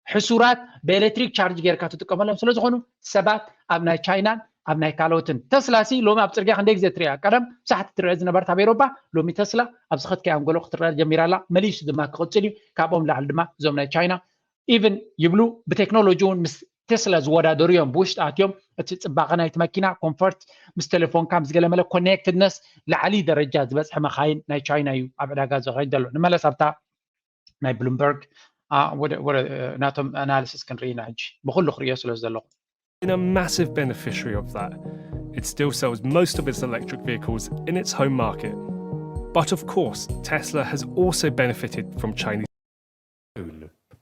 ሕሱራት ብኤሌክትሪክ ቻርጅ ጌርካ ትጥቀመሎም ስለ ዝኾኑ ሰባት ኣብ ናይ ቻይናን ኣብ ናይ ካልኦትን ተስላ ሲ ሎሚ ኣብ ፅርግያ ክንደይ ግዜ ትሪያ ቀደም ሳሕቲ ትርአ ዝነበረት ኣብ ኤሮፓ ሎሚ ተስላ ኣብ ዝኸድካዮ ኣንጎሎ ክትረአ ጀሚራ ኣላ። መሊሱ ድማ ክቕፅል እዩ። ካብኦም ላዕሊ ድማ እዞም ናይ ቻይና ኢቨን ይብሉ ብቴክኖሎጂ እውን ምስ ቴስላ ዝወዳደሩ እዮም። ብውሽጢ ኣትዮም እቲ ፅባቐ ናይቲ መኪና ኮንፈርት ምስ ቴሌፎንካ ምስ ገለመለ ኮኔክትድነስ ላዕሊ ደረጃ ዝበፅሐ መካይን ናይ ቻይና እዩ ኣብ ዕዳጋ ዝኸይድ ዘሎ። ንመለስ ኣብታ ናይ ብሉምበርግ ናቶም ኣናሊሲስ ክንርኢ ኢና ሕጂ ብኩሉ ክርእዮ ስለ ዘለኹ been a massive beneficiary of that. It still sells most of its electric vehicles in its home market. But of course, Tesla has also benefited from Chinese.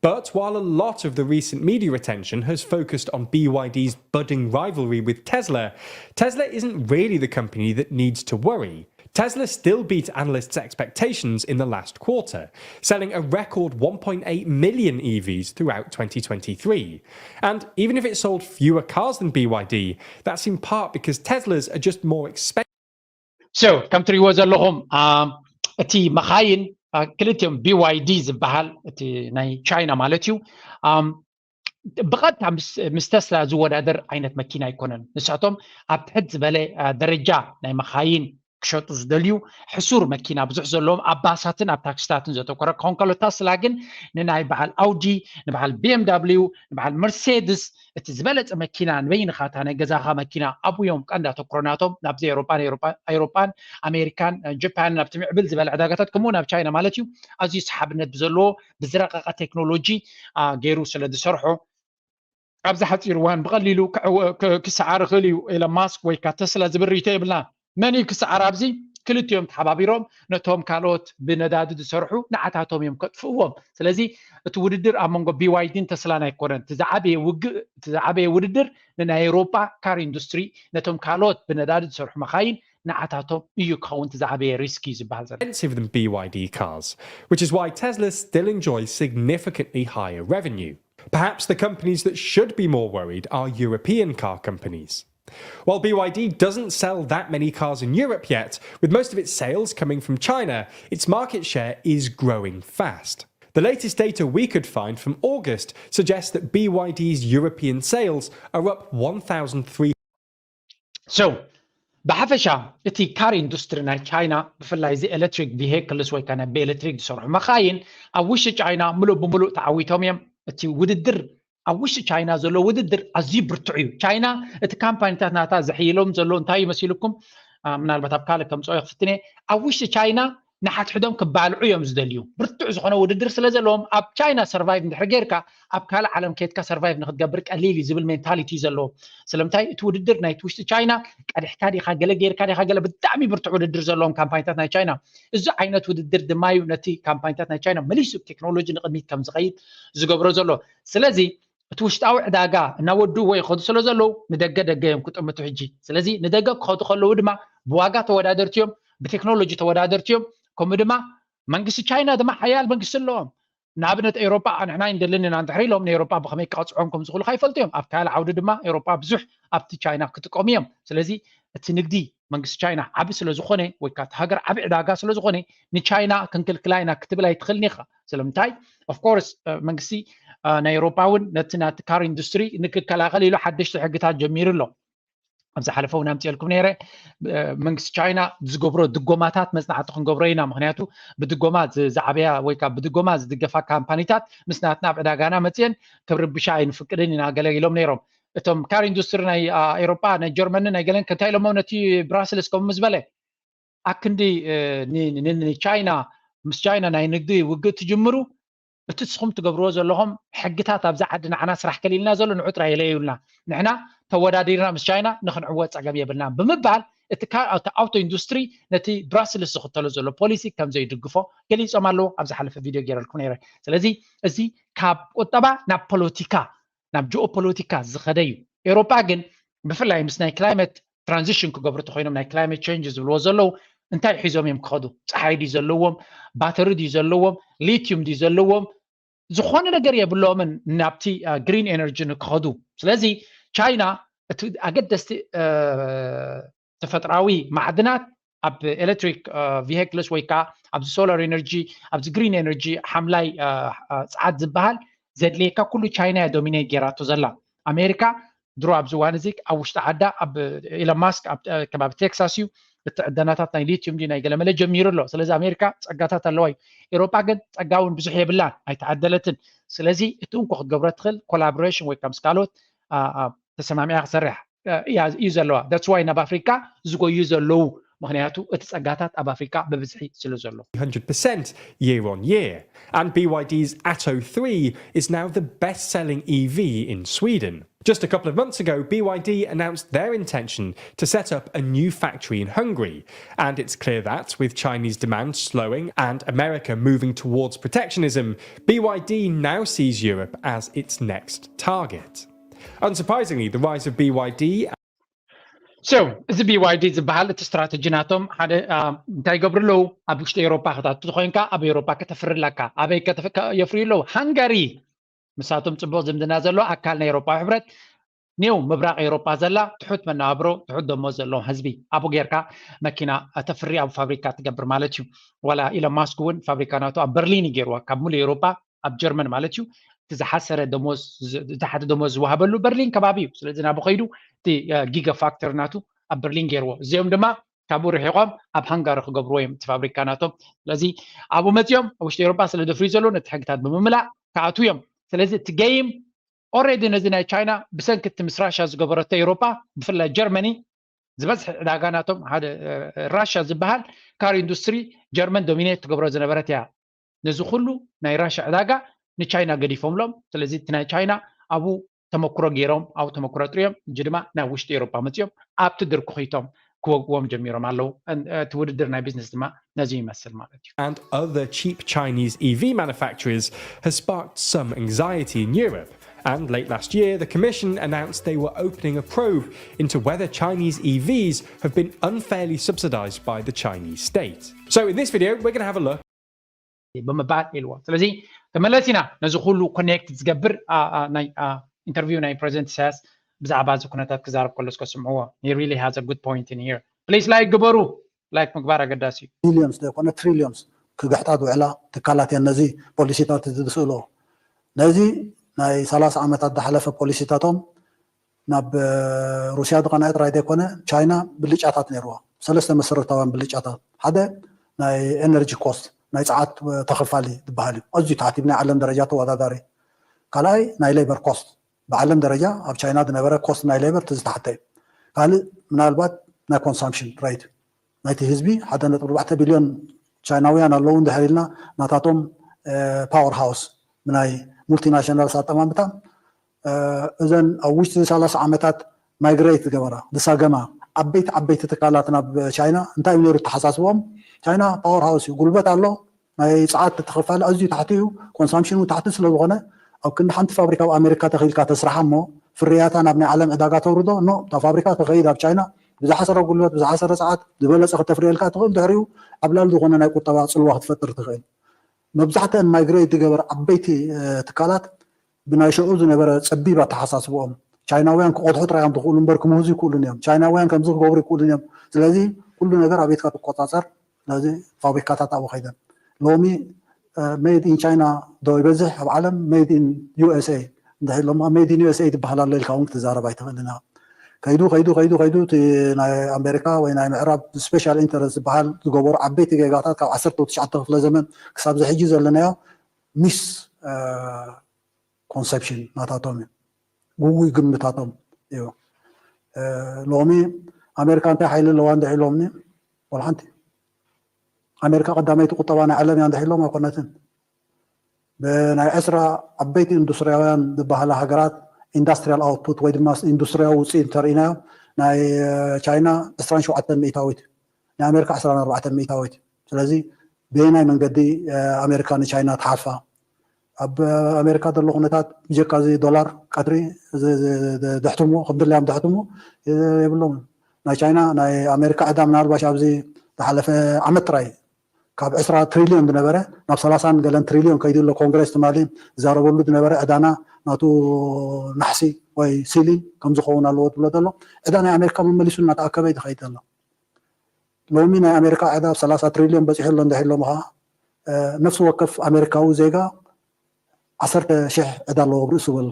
But while a lot of the recent media attention has focused on BYD's budding rivalry with Tesla, Tesla isn't really the company that needs to worry. Tesla still beat analysts' expectations in the last quarter, selling a record one point eight million E Vs throughout twenty twenty-three. And even if it sold fewer cars than BYD, that's in part because Teslas are just more expensive. So, ከም ትሪእዎ ዘለኹም እቲ መኻይን ክልቲኦም BYD ዝበሃል እቲ ናይ ቻይና ማለት እዩ ብቐጥታ ምስ ተስላ ዝወዳደር ዓይነት መኪና ኣይኮነን። ንሳቶም ኣብ ትሕት ዝበለ ደረጃ ናይ መኻይን ክሸጡ ዝደልዩ ሕሱር መኪና ብዙሕ ዘለዎም ኣብ ባሳትን ኣብ ታክስታትን ዘተኮረ ክኸውን ከሎ ታስላ ግን ንናይ በዓል ኣውዲ ንበዓል BMW ንበዓል መርሴድስ እቲ ዝበለፀ መኪና ንበይንኻ እታ ናይ ገዛኻ መኪና ኣብኡ እዮም ቀንዲ ኣተኩሮ ናቶም ናብዚ ኤሮጳን ኣውሮጳን ኣሜሪካን ጃፓንን ኣብቲ ምዕብል ዝበለ ዕዳጋታት ከምኡ ናብ ቻይና ማለት እዩ ኣዝዩ ሰሓብነት ብዘለዎ ብዝረቐቐ ቴክኖሎጂ ገይሩ ስለ ዝሰርሖ ኣብዚ ሓፂር እዋን ብቐሊሉ ክሰዓር ይኽእል እዩ ኤለን ማስክ ወይ ከዓ ተስላ ዝብል ርእይቶ የብልና መን እዩ ክሰዓር ኣብዚ ክልቲኦም ተሓባቢሮም ነቶም ካልኦት ብነዳዲ ዝሰርሑ ንዓታቶም እዮም ከጥፍእዎም ስለዚ እቲ ውድድር ኣብ መንጎ BYD ን ተስላን ኣይኮነን እቲ ዝዓበየ ውግእ እቲ ዝዓበየ ውድድር ንናይ ኤውሮጳ ካር ኢንዱስትሪ ነቶም ካልኦት ብነዳዲ ዝሰርሑ መኻይን ንዓታቶም እዩ ክኸውን እቲ ዝዓበየ ሪስክ እዩ ዝበሃል ዘሎ expensive than BYD cars, which is why Tesla still enjoys significantly higher revenue. Perhaps the companies that should be more worried are European car companies. While BYD doesn't sell that many cars in Europe yet, with most of its sales coming from China, its market share is growing fast. The latest data we could find from August suggests that BYD's European sales are up one thousand three. So ብሓፈሻ እቲ ካር ኢንዱስትሪ ናይ ቻይና ብፍላይ እዚ ኤሌክትሪክ ቪሄክልስ ወይ ከዓ ብኤሌክትሪክ ዝሰርሑ መኻይን ኣብ ውሽጢ ቻይና ምሉእ ብምሉእ ተዓዊቶም እዮም። እቲ ውድድር ኣብ ውሽጢ ቻይና ዘሎ ውድድር ኣዝዩ ብርቱዕ እዩ። ቻይና እቲ ካምፓኒታት ናታ ዘሕይሎም ዘሎ እንታይ እዩ መሲልኩም? ምናልባት ኣብ ካልእ ከምፅኦ ክፍትነ ኣብ ውሽጢ ቻይና ንሓድሕዶም ክባልዑ እዮም ዝደልዩ። ብርቱዕ ዝኾነ ውድድር ስለ ዘለዎም ኣብ ቻይና ሰርቫይቭ እንድሕር ጌርካ ኣብ ካልእ ዓለም ከድካ ሰርቫይቭ ንክትገብር ቀሊል እዩ ዝብል ሜንታሊቲ እዩ ዘለዎም። ስለምንታይ እቲ ውድድር ናይቲ ውሽጢ ቻይና ቀዲሕካ ዲኻ ገለ ጌርካ ዲኻ ገለ ብጣዕሚ ብርቱዕ ውድድር ዘለዎም ካምፓኒታት ናይ ቻይና። እዚ ዓይነት ውድድር ድማ እዩ ነቲ ካምፓኒታት ናይ ቻይና መሊሱ ቴክኖሎጂ ንቕድሚት ከም ዝኸይድ ዝገብሮ ዘሎ። ስለዚ እቲ ውሽጣዊ ዕዳጋ እናወድእዎ ይኸዱ ስለ ዘለዉ ንደገ ደገ እዮም ክጥምቱ ሕጂ። ስለዚ ንደገ ክኸዱ ከለዉ ድማ ብዋጋ ተወዳደርቲ እዮም፣ ብቴክኖሎጂ ተወዳደርቲ እዮም። ከምኡ ድማ መንግስቲ ቻይና ድማ ሓያል መንግስቲ ኣለዎም። ንኣብነት ኤውሮጳ ንሕና ይንደልን ኢና እንድሕር ኢሎም ንኤውሮጳ ብኸመይ ክቐፅዖም ከም ዝኽእሉ ከይፈልጡ እዮም። ኣብ ካልእ ዓውዲ ድማ ኤውሮጳ ብዙሕ ኣብቲ ቻይና ክጥቀሙ እዮም። ስለዚ እቲ ንግዲ መንግስቲ ቻይና ዓቢ ስለ ዝኾነ ወይ ከዓ እቲ ሃገር ዓቢ ዕዳጋ ስለ ዝኾነ ንቻይና ክንክልክላ ኢና ክትብል ኣይትኽእልን ኢኻ። ስለምንታይ ኦፍኮርስ መንግስቲ ናይ ኤውሮጳ እውን ነቲ ናቲ ካር ኢንዱስትሪ ንክከላኸል ኢሉ ሓደሽቲ ሕግታት ጀሚሩ ኣሎ። ኣብ ዝሓለፈ እውን ኣምፅኤልኩም ነይረ መንግስቲ ቻይና ዝገብሮ ድጎማታት መፅናዕቲ ክንገብሮ ኢና ምክንያቱ ብድጎማ ዝዓበያ ወይ ከዓ ብድጎማ ዝድገፋ ካምፓኒታት ምስ ናትና ኣብ ዕዳጋና መፅየን ክርብሻ ኣይንፍቅድን ኢና ገለ ኢሎም ነይሮም እቶም ካር ኢንዱስትሪ ናይ ኤሮጳ ናይ ጀርመንን ናይ ገለን ከንታይ ኢሎሞ ነቲ ብራስልስ ከም ምስ በለ ኣክንዲ ንቻይና ምስ ቻይና ናይ ንግዲ ውግእ ትጅምሩ እቲ ንስኹም ትገብርዎ ዘለኹም ሕግታት ኣብዚ ዓዲ ንዓና ስራሕ ከሊልና ዘሎ ንዑ ጥራይ የለዩልና ንሕና ተወዳዲርና ምስ ቻይና ንክንዕወት ፀገም የብልና ብምባል እቲ ኣውቶ ኢንዱስትሪ ነቲ ብራስልስ ዝኽተሎ ዘሎ ፖሊሲ ከም ዘይድግፎ ገሊፆም ኣለዉ ኣብ ዝሓለፈ ቪድዮ ገይረልኩም ነይረ ስለዚ እዚ ካብ ቁጠባ ናብ ፖለቲካ ናብ ጂኦፖለቲካ ዝኸደ እዩ። ኤውሮጳ ግን ብፍላይ ምስ ናይ ክላይመት ትራንዚሽን ክገብሩ ተኮይኖም ናይ ክላይመት ቸንጅ ዝብልዎ ዘለዉ እንታይ ሒዞም እዮም ክኸዱ? ፀሓይ ድዩ ዘለዎም? ባተሪ ድዩ ዘለዎም? ሊቲዩም ድዩ ዘለዎም? ዝኾነ ነገር የብሎምን ናብቲ ግሪን ኤነርጂ ንክኸዱ። ስለዚ ቻይና እቲ ኣገደስቲ ተፈጥራዊ ማዕድናት ኣብ ኤሌክትሪክ ቪሄክልስ ወይ ከዓ ኣብዚ ሶላር ኤነርጂ ኣብዚ ግሪን ኤነርጂ ሓምላይ ፀዓት ዝበሃል ዘድልየካ ኩሉ ቻይና እያ ዶሚኔት ጌራቶ ዘላ። ኣሜሪካ ድሮ ኣብዚ እዋን እዚ ኣብ ውሽጢ ዓዳ ኣብ ኢሎን ማስክ ኣብ ከባቢ ቴክሳስ እዩ እቲ ዕደናታት ናይ ሊቲዩም ድዩ ናይ ገለመለ ጀሚሩ ኣሎ። ስለዚ ኣሜሪካ ፀጋታት ኣለዋ እዩ። ኤሮጳ ግን ፀጋ እውን ብዙሕ የብላን ኣይተዓደለትን። ስለዚ እቲ እንኮ ክትገብሮ ትኽእል ኮላቦሬሽን ወይ ከም ስካሎት ተሰማሚያ ክሰርሕ እዩ ዘለዋ። That's why ናብ ኣፍሪካ ዝጎዩ ዘለዉ ምክንያቱ እቲ ፀጋታት ኣብ ኣፍሪካ ብብዝሒ ስለ ዘሎ። one hundred percent year on year. And B Y D's Atto three is now the best selling E V in Sweden. Just a couple of months ago, B Y D announced their intention to set up a new factory in Hungary. And it's clear that, with Chinese demand slowing and America moving towards protectionism, B Y D now sees Europe as its next target. Unsurprisingly, the rise of B Y D So እዚ B Y D ዝበሃል እቲ ስትራተጂ ናቶም ሓደ እንታይ ይገብሩ ኣለዉ? ኣብ ውሽጢ ኤሮፓ ክታቱ ኮይንካ ኣብ ኤሮፓ ከተፍሪ ኣለካ። ኣበይ የፍርዩ ኣለዉ? ሃንጋሪ ምሳቶም ፅቡቅ ዝምድና ዘሎ ኣካል ናይ ኤሮፓዊ ሕብረት ኒው ምብራቅ ኤሮፓ ዘላ ትሑት መነባብሮ ትሑት ደሞዝ ዘለዎም ህዝቢ ኣብኡ ጌርካ መኪና ተፍሪ ኣብ ፋብሪካ ትገብር ማለት እዩ። ዋላ ኢሎን ማስክ እውን ፋብሪካ ናቱ ኣብ በርሊን እዩ ገይርዋ ካብ ሙሉእ ኤሮፓ ኣብ ጀርመን ማለት እዩ። እቲ ዝሓሰረ ደሞዝ ዝታሓተ ደሞዝ ዝወሃበሉ በርሊን ከባቢ እዩ። ስለዚ ናብኡ ከይዱ እቲ ጊጋ ፋክተሪ ናቱ ኣብ በርሊን ገይርዎ። እዚኦም ድማ ካብኡ ርሒቆም ኣብ ሃንጋሪ ክገብርዎ እዮም እቲ ፋብሪካ ናቶም። ስለዚ ኣብኡ መፂኦም ኣብ ውሽጢ ኤሮፓ ስለ ደፍርዩ ዘሎ ነቲ ሕግታት ብምምላእ ክኣትዉ እዮም። ስለዚ እቲ ገይም ኦሬዲ ነዚ ናይ ቻይና ብሰንኪ እቲ ምስ ራሻ ዝገበረቶ ኤሮፓ ብፍላይ ጀርመኒ ዝበዝሕ ዕዳጋ ናቶም ሓደ ራሻ ዝበሃል ካር ኢንዱስትሪ ጀርመን ዶሚኔት ትገብሮ ዝነበረት እያ። ነዚ ኩሉ ናይ ራሻ ዕዳጋ ንቻይና ገዲፎምሎም። ስለዚ እቲ ናይ ቻይና ኣብኡ ተመክሮ ገይሮም ኣብኡ ተመክሮ ኣጥርዮም እጂ ድማ ናብ ውሽጢ ኤሮፓ መፅኦም ኣብቲ ድርኩኺ እቶም ክወግዎም ጀሚሮም ኣለዉ። እቲ ውድድር ናይ ቢዝነስ ድማ ነዚ ይመስል ማለት እዩ። And other cheap Chinese E V manufacturers has sparked some anxiety in Europe. And late last year, the Commission announced they were opening a probe into whether Chinese E Vs have been unfairly subsidized by the Chinese state. So, in this video, we're going to have a look ብምባል ኢልዎ። ስለዚ ተመለስ ኢና ነዚ ኩሉ ኮኔክት ዝገብር ናይ ኢንተርቪው ናይ ፕሬዚደንት ኢሳያስ ብዛዕባ እዚ ኩነታት ክዛረብ ከሎ እስከ ስምዕዎ። He really has a good point in here. Please like ግበሩ። ላይክ ምግባር ኣገዳሲ እዩ። ቢሊዮንስ ዘይኮነ ትሪሊዮንስ ክግሕጣ ዝውዕላ ትካላት እየን ነዚ ፖሊሲታት እዚ ዝስእልኦ። ነዚ ናይ ሰላሳ ዓመታት ዝሓለፈ ፖሊሲታቶም ናብ ሩስያ ዝቐንዐ ጥራይ ዘይኮነ ቻይና ብልጫታት ነይርዋ። ሰለስተ መሰረታውያን ብልጫታት፣ ሓደ ናይ ኤነርጂ ኮስት ናይ ፀዓት ተኸፋሊ ዝበሃል እዩ። ኣዝዩ ታሕቲ ብናይ ዓለም ደረጃ ተወዳዳሪ። ካልኣይ ናይ ሌበር ኮስት ብዓለም ደረጃ ኣብ ቻይና ዝነበረ ኮስት ናይ ሌበር እቲ ዝተሓተ እዩ። ካልእ ምናልባት ናይ ኮንሳምፕሽን ሬት ናይቲ ህዝቢ ሓደ ነጥቢ ኣርባዕተ ቢልዮን ቻይናውያን ኣለዉ እንድሕር ኢልና ናታቶም ፓወር ሃውስ ብናይ ሙልቲናሽናልስ ኣጠማምታ እዘን ኣብ ውሽጢ ሰላሳ ዓመታት ማይግሬት ዝገበራ ዝሳገማ ዓበይቲ ዓበይቲ ትካላት ናብ ቻይና እንታይ እዩ ነይሩ ተሓሳስቦም? ቻይና ፓወር ሃውስ እዩ፣ ጉልበት ኣሎ፣ ናይ ፀዓት ተኸፋሊ ኣዝዩ ታሕቲ እዩ፣ ኮንሳምፕሽኑ ታሕቲ ስለዝኾነ ኣብ ክንዲ ሓንቲ ፋብሪካ ኣብ ኣሜሪካ ተኺልካ ተስርሓ እሞ ፍርያታ ናብ ናይ ዓለም ዕዳጋ ተውርዶ ኖ እታ ፋብሪካ ተኸይድ ኣብ ቻይና ብዝሓሰረ ጉልበት ብዝሓሰረ ሰዓት ዝበለፀ ከተፍርየልካ ትኽእል ድሕሪኡ ዓብላል ዝኾነ ናይ ቁጠባ ፅልዋ ክትፈጥር ትኽእል። መብዛሕተን ማይግሬት ዝገበር ዓበይቲ ትካላት ብናይ ሽዑ ዝነበረ ፀቢብ ኣተሓሳስብኦም ቻይናውያን ክቆድሑ ጥራይ እዮም ዝኽእሉ እምበር ክምህዙ ይክእሉን እዮም። ቻይናውያን ከምዚ ክገብሩ ይክእሉን እዮም። ስለዚ ኩሉ ነገር ኣቤትካ ትቆፃፀር ስለዚ ፋብሪካታት ኣብኡ ከይደን ሎሚ ሜድ ኢን ቻይና ዶ ይበዝሕ ኣብ ዓለም ሜድ ኢን ዩ ኤስ ኤ እንድሕር ኢሎማ ሜድ ኢን ዩ ኤስ ኤ ትበሃል ኣሎ ኢልካ እውን ክትዛረብ ኣይትኽእልን ኢኻ። ከይዱ ከይዱ ከይዱ ከይዱ እቲ ናይ ኣሜሪካ ወይ ናይ ምዕራብ ስፔሻል ኢንተረስት ዝበሃል ዝገበሩ ዓበይቲ ጌጋታት ካብ ዓሰርተ ትሽዓተ ክፍለ ዘመን ክሳብ እዚ ሕጂ ዘለናዮ ሚስ ኮንሰፕሽን ናታቶም እዩ፣ ግጉይ ግምታቶም እዩ። ሎሚ ኣሜሪካ እንታይ ሓይሊ ኣለዋ እንድዒ ኢሎምኒ ዋላ ሓንቲ ኣሜሪካ ቀዳመይቲ ቁጠባ ናይ ዓለም እያ እንድዒ ኢሎም ኣይኮነትን። ብናይ ዕስራ ዓበይቲ ኢንዱስትሪያውያን ዝበሃላ ሃገራት ኢንዳስትሪያል ኣውትፑት ወይ ድማ ኢንዱስትሪያዊ ውፅኢት እንተርኢናዮ ናይ ቻይና ዕስራን ሸውዓተን ሚእታዊት ናይ ኣሜሪካ ዕስራን ኣርባዕተን ሚእታዊት። ስለዚ በየናይ መንገዲ ኣሜሪካ ንቻይና ትሓልፋ? ኣብ ኣሜሪካ ዘሎ ኩነታት ብጀካ እዚ ዶላር ቀትሪ ዝ- ዝ- ዝ- ደሕትሞ ከም ድላዮም ደሕትሞ የ- የብሎም። ናይ ቻይና ናይ ኣሜሪካ ዕዳ ምናልባሽ ኣብዚ ዝሓለፈ ዓመት ጥራይ ካብ ዕስራ ትሪልዮን ዝነበረ ናብ ሰላሳን ገለን ትሪልዮን ከይዱ ኣሎ። ኮንግረስ ትማሊ ዝዛረበሉ ዝነበረ ዕዳና ናቱ ናሕሲ ወይ ሲሊን ከም ዝኸውን ኣለዎ ትብሎ ዘሎ። ዕዳ ናይ ኣሜሪካ መመሊሱ እናተኣከበ እዩ ዝኸይድ ዘሎ። ሎሚ ናይ ኣሜሪካ ዕዳ ኣብ ሰላሳ ትሪልዮን በፂሑ ኣሎ እንድሕር ኢሎም ከዓ ነፍሲ ወከፍ ኣሜሪካዊ ዜጋ ዓሰርተ ሽሕ ዕዳ ኣለዎ ኣብ ርእሱ በሉ።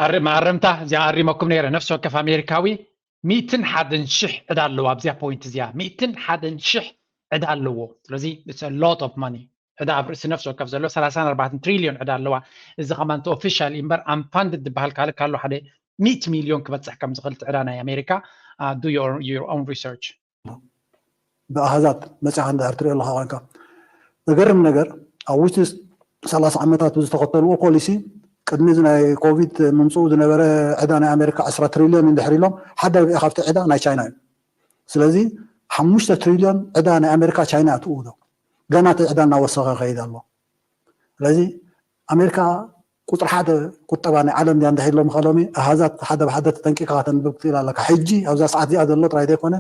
ኣር- መኣረምታ እዚኣ ኣሪመኩም ነይረ። ነፍሲ ወከፍ ኣሜሪካዊ ሚእትን ሓደን ሽሕ ዕዳ ኣለዎ ኣብዚኣ ፖይንት እዚኣ። ሚእትን ሓደን ሽሕ ዕዳ ኣለዎ። ስለዚ it's a lot of money። ዕዳ ኣብ ርእሲ ነፍሲ ወከፍ ዘሎ ሰላሳን ኣርባዕተን ትሪልዮን ዕዳ ኣለዋ። እዚ ከማን እቲ ኦፊሻል እምበር ኣምፋንድድ ዝበሃል ካልእ ካሎ ሓደ ሚእቲ ሚልዮን ክበፅሕ ከም ዝኽእል እቲ ዕዳ ናይ ኣሜሪካ። Do your own research። ብኣሃዛት መፅኻ እንድሕር ትሪኦ ኣለካ ኮይንካ ዘገርም ነገር ኣብ ውሽጢ ሰላሳ ዓመታት ብዝተኸተልዎ ፖሊሲ ቅድሚ እዚ ናይ ኮቪድ ምምፅኡ ዝነበረ ዕዳ ናይ ኣሜሪካ ዕስራ ትሪልዮን እንድሕር ኢሎም ሓደ ርብዒ ካብቲ ዕዳ ናይ ቻይና እዩ። ስለዚ ሓሙሽተ ትሪልዮን ዕዳ ናይ ኣሜሪካ ቻይና እያ ትእውዶ። ገና እቲ ዕዳ እናወሰኸ ይኸይድ ኣሎ። ስለዚ ኣሜሪካ ቁፅሪ ሓደ ቁጠባ ናይ ዓለም ድያ እንድሕር ኢሎም ከሎሚ ኣሃዛት ሓደ ብሓደ ተጠንቂቕካ ከተንብብ ክትኽእል ኣለካ። ሕጂ ኣብዛ ሰዓት እዚኣ ዘሎ ጥራይ ዘይኮነ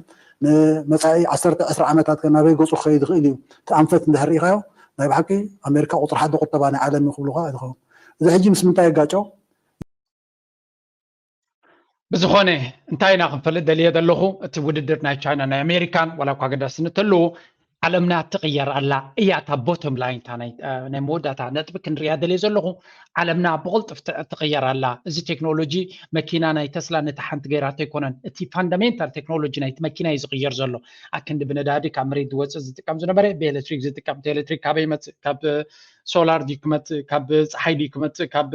ንመፃኢ ዓሰርተ ዕስራ ዓመታት ከ ናበይ ገፁ ክኸይድ ይኽእል እዩ እቲ ኣንፈት እንድሕር ርኢኻዮ ናይ ብሓቂ ኣሜሪካ ቁፅሪ ሓደ ቁጠባ ናይ ዓለም እዩ ክብሉኻ ይኸውን። እዚ ሕጂ ምስ ምንታይ የጋጮ? ብዝኾነ እንታይ ኢና ክንፈልጥ ደልየ ዘለኹ እቲ ውድድር ናይ ቻይና ናይ ኣሜሪካን ዋላ እኳ ኣገዳስነት ተለዎ ዓለምና ትቕየር ኣላ እያ እታ ቦቶም ላይን እታ ናይ ናይ መወዳእታ ነጥቢ ክንሪያ ደልየ ዘለኹ። ዓለምና ብቕልጥፍ ት- ትቕየር ኣላ። እዚ ቴክኖሎጂ መኪና ናይ ተስላ ነቲ ሓንቲ ገይራቶ ኣይኮነን። እቲ ፋንዳሜንታል ቴክኖሎጂ ናይቲ መኪና እዩ ዝቕየር ዘሎ። ኣክንዲ ብነዳዲ ካብ መሬት ዝወፅእ ዝጥቀም ዝነበረ ብኤሌክትሪክ ዝጥቀም እቲ ኤሌክትሪክ ካበይ ይመፅእ? ካብ ሶላር ድዩ ክመፅእ? ካብ ፀሓይ ድዩ ክመፅእ? ካብ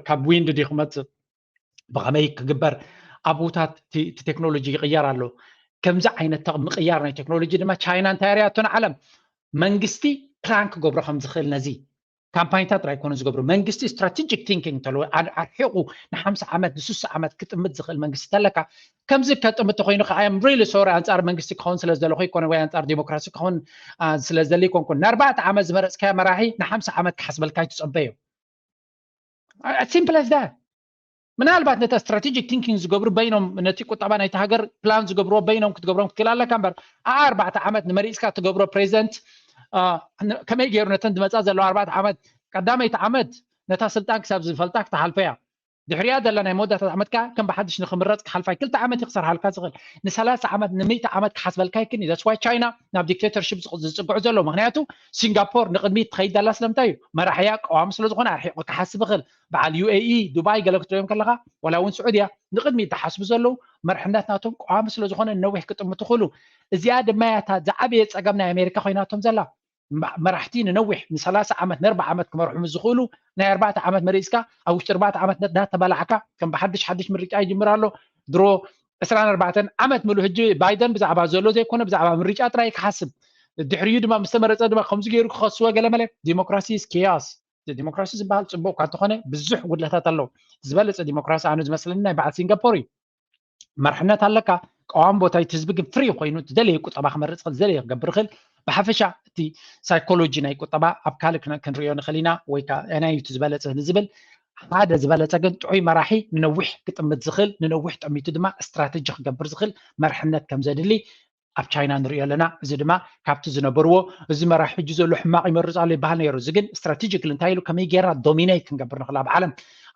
ካብ ዊንድ ድዩ ክመፅእ? ብኸመይ ክግበር ኣብታት እቲ ቴክኖሎጂ ይቕየር ኣሎ። ከምዚ ዓይነት ተቕ- ምቕያር ናይ ቴክኖሎጂ ድማ ቻይና እንታይ ሪኣቶ ንዓለም መንግስቲ ፕላን ክገብሮ ከም ዝኽእል ነዚ ካምፓኒታት ጥራይ ኣይኮነ ዝገብሩ መንግስቲ ስትራቴጂክ ቲንኪንግ እንተለዎ ኣ- ኣርሒቑ ንሓምሳ ዓመት ንስሳ ዓመት ክጥምት ዝኽእል መንግስቲ ተለካ ከምዚ ከጥምት ተኮይኑ ከዓ ም ሪሊ ሶሪ ኣንፃር መንግስቲ ክኸውን ስለ ዝደለኹ ይኮነ ወይ ኣንፃር ዲሞክራሲ ክኸውን አ፣ ስለ ዝደሊ ይኮንኩን ንኣርባዕተ ዓመት ዝመረፅካዮ መራሒ ንሓምሳ ዓመት ክሓስበልካ ይትፀበዮ ሲምፕል ስ ምናልባት ነታ ስትራቴጂክ ቲንኪንግ ዝገብሩ በይኖም ነቲ ቁጠባ ናይቲ ሃገር ፕላን ዝገብርዎ በይኖም ክትገብሮም ክትክእል ኣለካ እምበር ኣ ኣርባዕተ ዓመት ንመሪፅካ ትገብሮ ፕሬዚደንት ከመይ ገይሩ ነተን ዝመፃ ዘለዋ ኣርባዕተ ዓመት ቀዳመይቲ ዓመት ነታ ስልጣን ክሳብ ዝፈልጣ ክትሓልፈያ ድሕሪያ ዘላ ናይ መወዳእታ ዓመት ከዓ ከም ብሓድሽ ንክምረፅ ክሓልፋ ክልተ ዓመት እዩ ክሰርሓልካ ዝኽእል ንሰላሳ ዓመት ንምእቲ ዓመት ክሓስበልካ ይክን እዩ that's why ቻይና ናብ ዲክቴተርሽፕ ዝፅግዑ ዘሎ ምክንያቱ ሲንጋፖር ንቅድሚት ትኸይድ ዘላ ስለምንታይ እዩ መራሕያ ቀዋሚ ስለዝኾነ ኣርሒቑ ክሓስብ ይኽእል በዓል UAE ዱባይ ገለ ክትሪኦም ከለካ ዋላ እውን ስዑድያ ንቅድሚት ዝሓስቡ ዘለዉ መርሕነት ናቶም ቀዋሚ ስለዝኾነ ነዊሕ ክጥምቱ ክእሉ እዚኣ ድማ ያታ ዝዓበየ ፀገም ናይ ኣሜሪካ ኮይናቶም ዘላ መራሕቲ ንነዊሕ ንሰላሳ ዓመት ንኣርባ ዓመት ክመርሑ ምስ ዝኽእሉ ናይ ኣርባዕተ ዓመት መሪፅካ ኣብ ውሽጢ ኣርባዕተ ዓመት እናተባላዕካ ከም ብሓድሽ ሓድሽ ምርጫ ይጅምር ኣሎ ድሮ ዕስራን ኣርባዕተን ዓመት ምሉ ሕጂ ባይደን ብዛዕባ ዘሎ ዘይኮነ ብዛዕባ ምርጫ ጥራይ ክሓስብ ድሕሪኡ ድማ ምስ ተመረፀ ድማ ከምዚ ገይሩ ክኸስዎ ገለመለ ዲሞክራሲ ኬያስ ዲሞክራሲ ዝበሃል ፅቡቅ እኳ እንተኾነ ብዙሕ ጉድለታት ኣለዎ ዝበለፀ ዲሞክራሲ ኣነ ዝመስለኒ ናይ በዓል ሲንጋፖር እዩ መርሕነት ኣለካ ቀዋሚ ቦታ እቲ ህዝቢ ግን ፍሪ ኮይኑ ዝደለየ ቁጠባ ክመርፅ ክእል ዝደለየ ክገብር ክእል ብሓፈሻ እቲ ሳይኮሎጂ ናይ ቁጠባ ኣብ ካልእ ክንሪኦ ንኽእል ኢና ወይ ከዓ ናይ እቲ ዝበለፀ ንዝብል ሓደ ዝበለፀ ግን ጥዑይ መራሒ ንነዊሕ ክጥምት ዝኽእል ንነዊሕ ጠሚቱ ድማ ስትራተጂ ክገብር ዝኽእል መርሕነት ከም ዘድሊ ኣብ ቻይና ንሪኦ ኣለና እዚ ድማ ካብቲ ዝነበርዎ እዚ መራሒ ሕጂ ዘሎ ሕማቕ ይመርፅ ኣሎ ይበሃል ነይሩ እዚ ግን ስትራቴጂክሊ እንታይ ኢሉ ከመይ ጌርና ዶሚኔት ክንገብር ንኽእል ኣብ ዓለም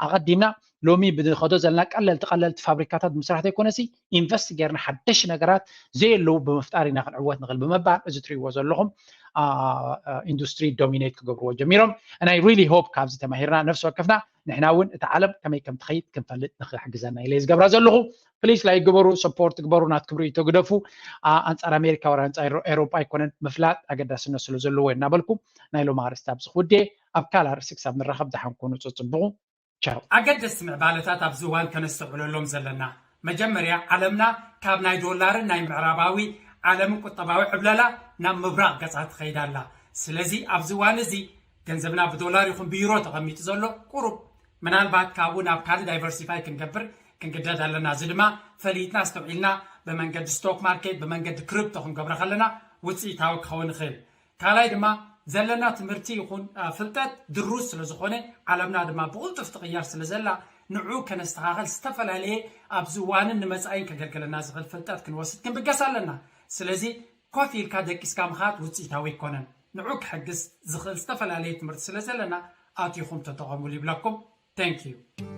ኣቐዲምና ሎሚ ብንኸዶ ዘለና ቀለልቲ ቀለልቲ ፋብሪካታት ምስራሕ ዘይኮነሲ ኢንቨስት ጌርና ሓደሽ ነገራት ዘየለዉ ብምፍጣር ኢና ክንዕወት ንኽእል ብምባል እዚ ትሪእዎ ዘለኹም ኢንዱስትሪ ዶሚኔት ክገብርዎ ጀሚሮም ናይ ሪሊ ሆፕ ካብዚ ተማሂርና ነፍሲ ወከፍና ንሕና እውን እቲ ዓለም ከመይ ከም ትኸይድ ክንፈልጥ ንክሕግዘና ኢለ ዝገብራ ዘለኹ ፕሊስ ላይክ ግበሩ ሰፖርት ግበሩ ናትኩም ርእይቶ ግደፉ ኣንፃር ኣሜሪካ ወር ኣንፃር ኤሮጳ ኣይኮነን ምፍላጥ ኣገዳስነት ስለ ዘለዎ እናበልኩ ናይ ሎም ኣርእስቲ ኣብዚ ክውድየ ኣብ ካልእ ኣርእስቲ ክሳብ ንራኸብ ደሓን ኩኑ ፅፅብቑ ቻው ኣገደስቲ ምዕባለታት ኣብዚ እዋን ከነስተውዕለሎም ዘለና መጀመርያ ዓለምና ካብ ናይ ዶላርን ናይ ምዕራባዊ ዓለምን ቁጠባዊ ዕብለላ ናብ ምብራቕ ገፃ ትኸይድ ኣላ ስለዚ ኣብዚ እዋን እዚ ገንዘብና ብዶላር ይኹን ብዩሮ ተቐሚጡ ዘሎ ቁሩብ ምናልባት ካብኡ ናብ ካልእ ዳይቨርሲፋይ ክንገብር ክንግደድ ኣለና እዚ ድማ ፈሊጥና ኣስተውዒልና ብመንገዲ ስቶክ ማርኬት ብመንገዲ ክሪፕቶ ክንገብሮ ከለና ውፅኢታዊ ክኸውን ይኽእል ካልኣይ ድማ ዘለና ትምህርቲ ይኹን ፍልጠት ድሩዝ ስለ ዝኾነ፣ ዓለምና ድማ ብቕልጡፍ ትቕየር ስለ ዘላ፣ ንዑ ከነስተኻኸል ዝተፈላለየ ኣብዚ እዋንን ንመጻኢን ከገልግለና ዝኽእል ፍልጠት ክንወስድ ክንብገስ ኣለና። ስለዚ ኮፍ ኢልካ ደቂስካ ምኻድ ውፅኢታዊ ኣይኮነን። ንዑ ክሕግዝ ዝኽእል ዝተፈላለየ ትምህርቲ ስለ ዘለና ኣቲኹም ተጠቐሙሉ ይብለኩም። Thank you።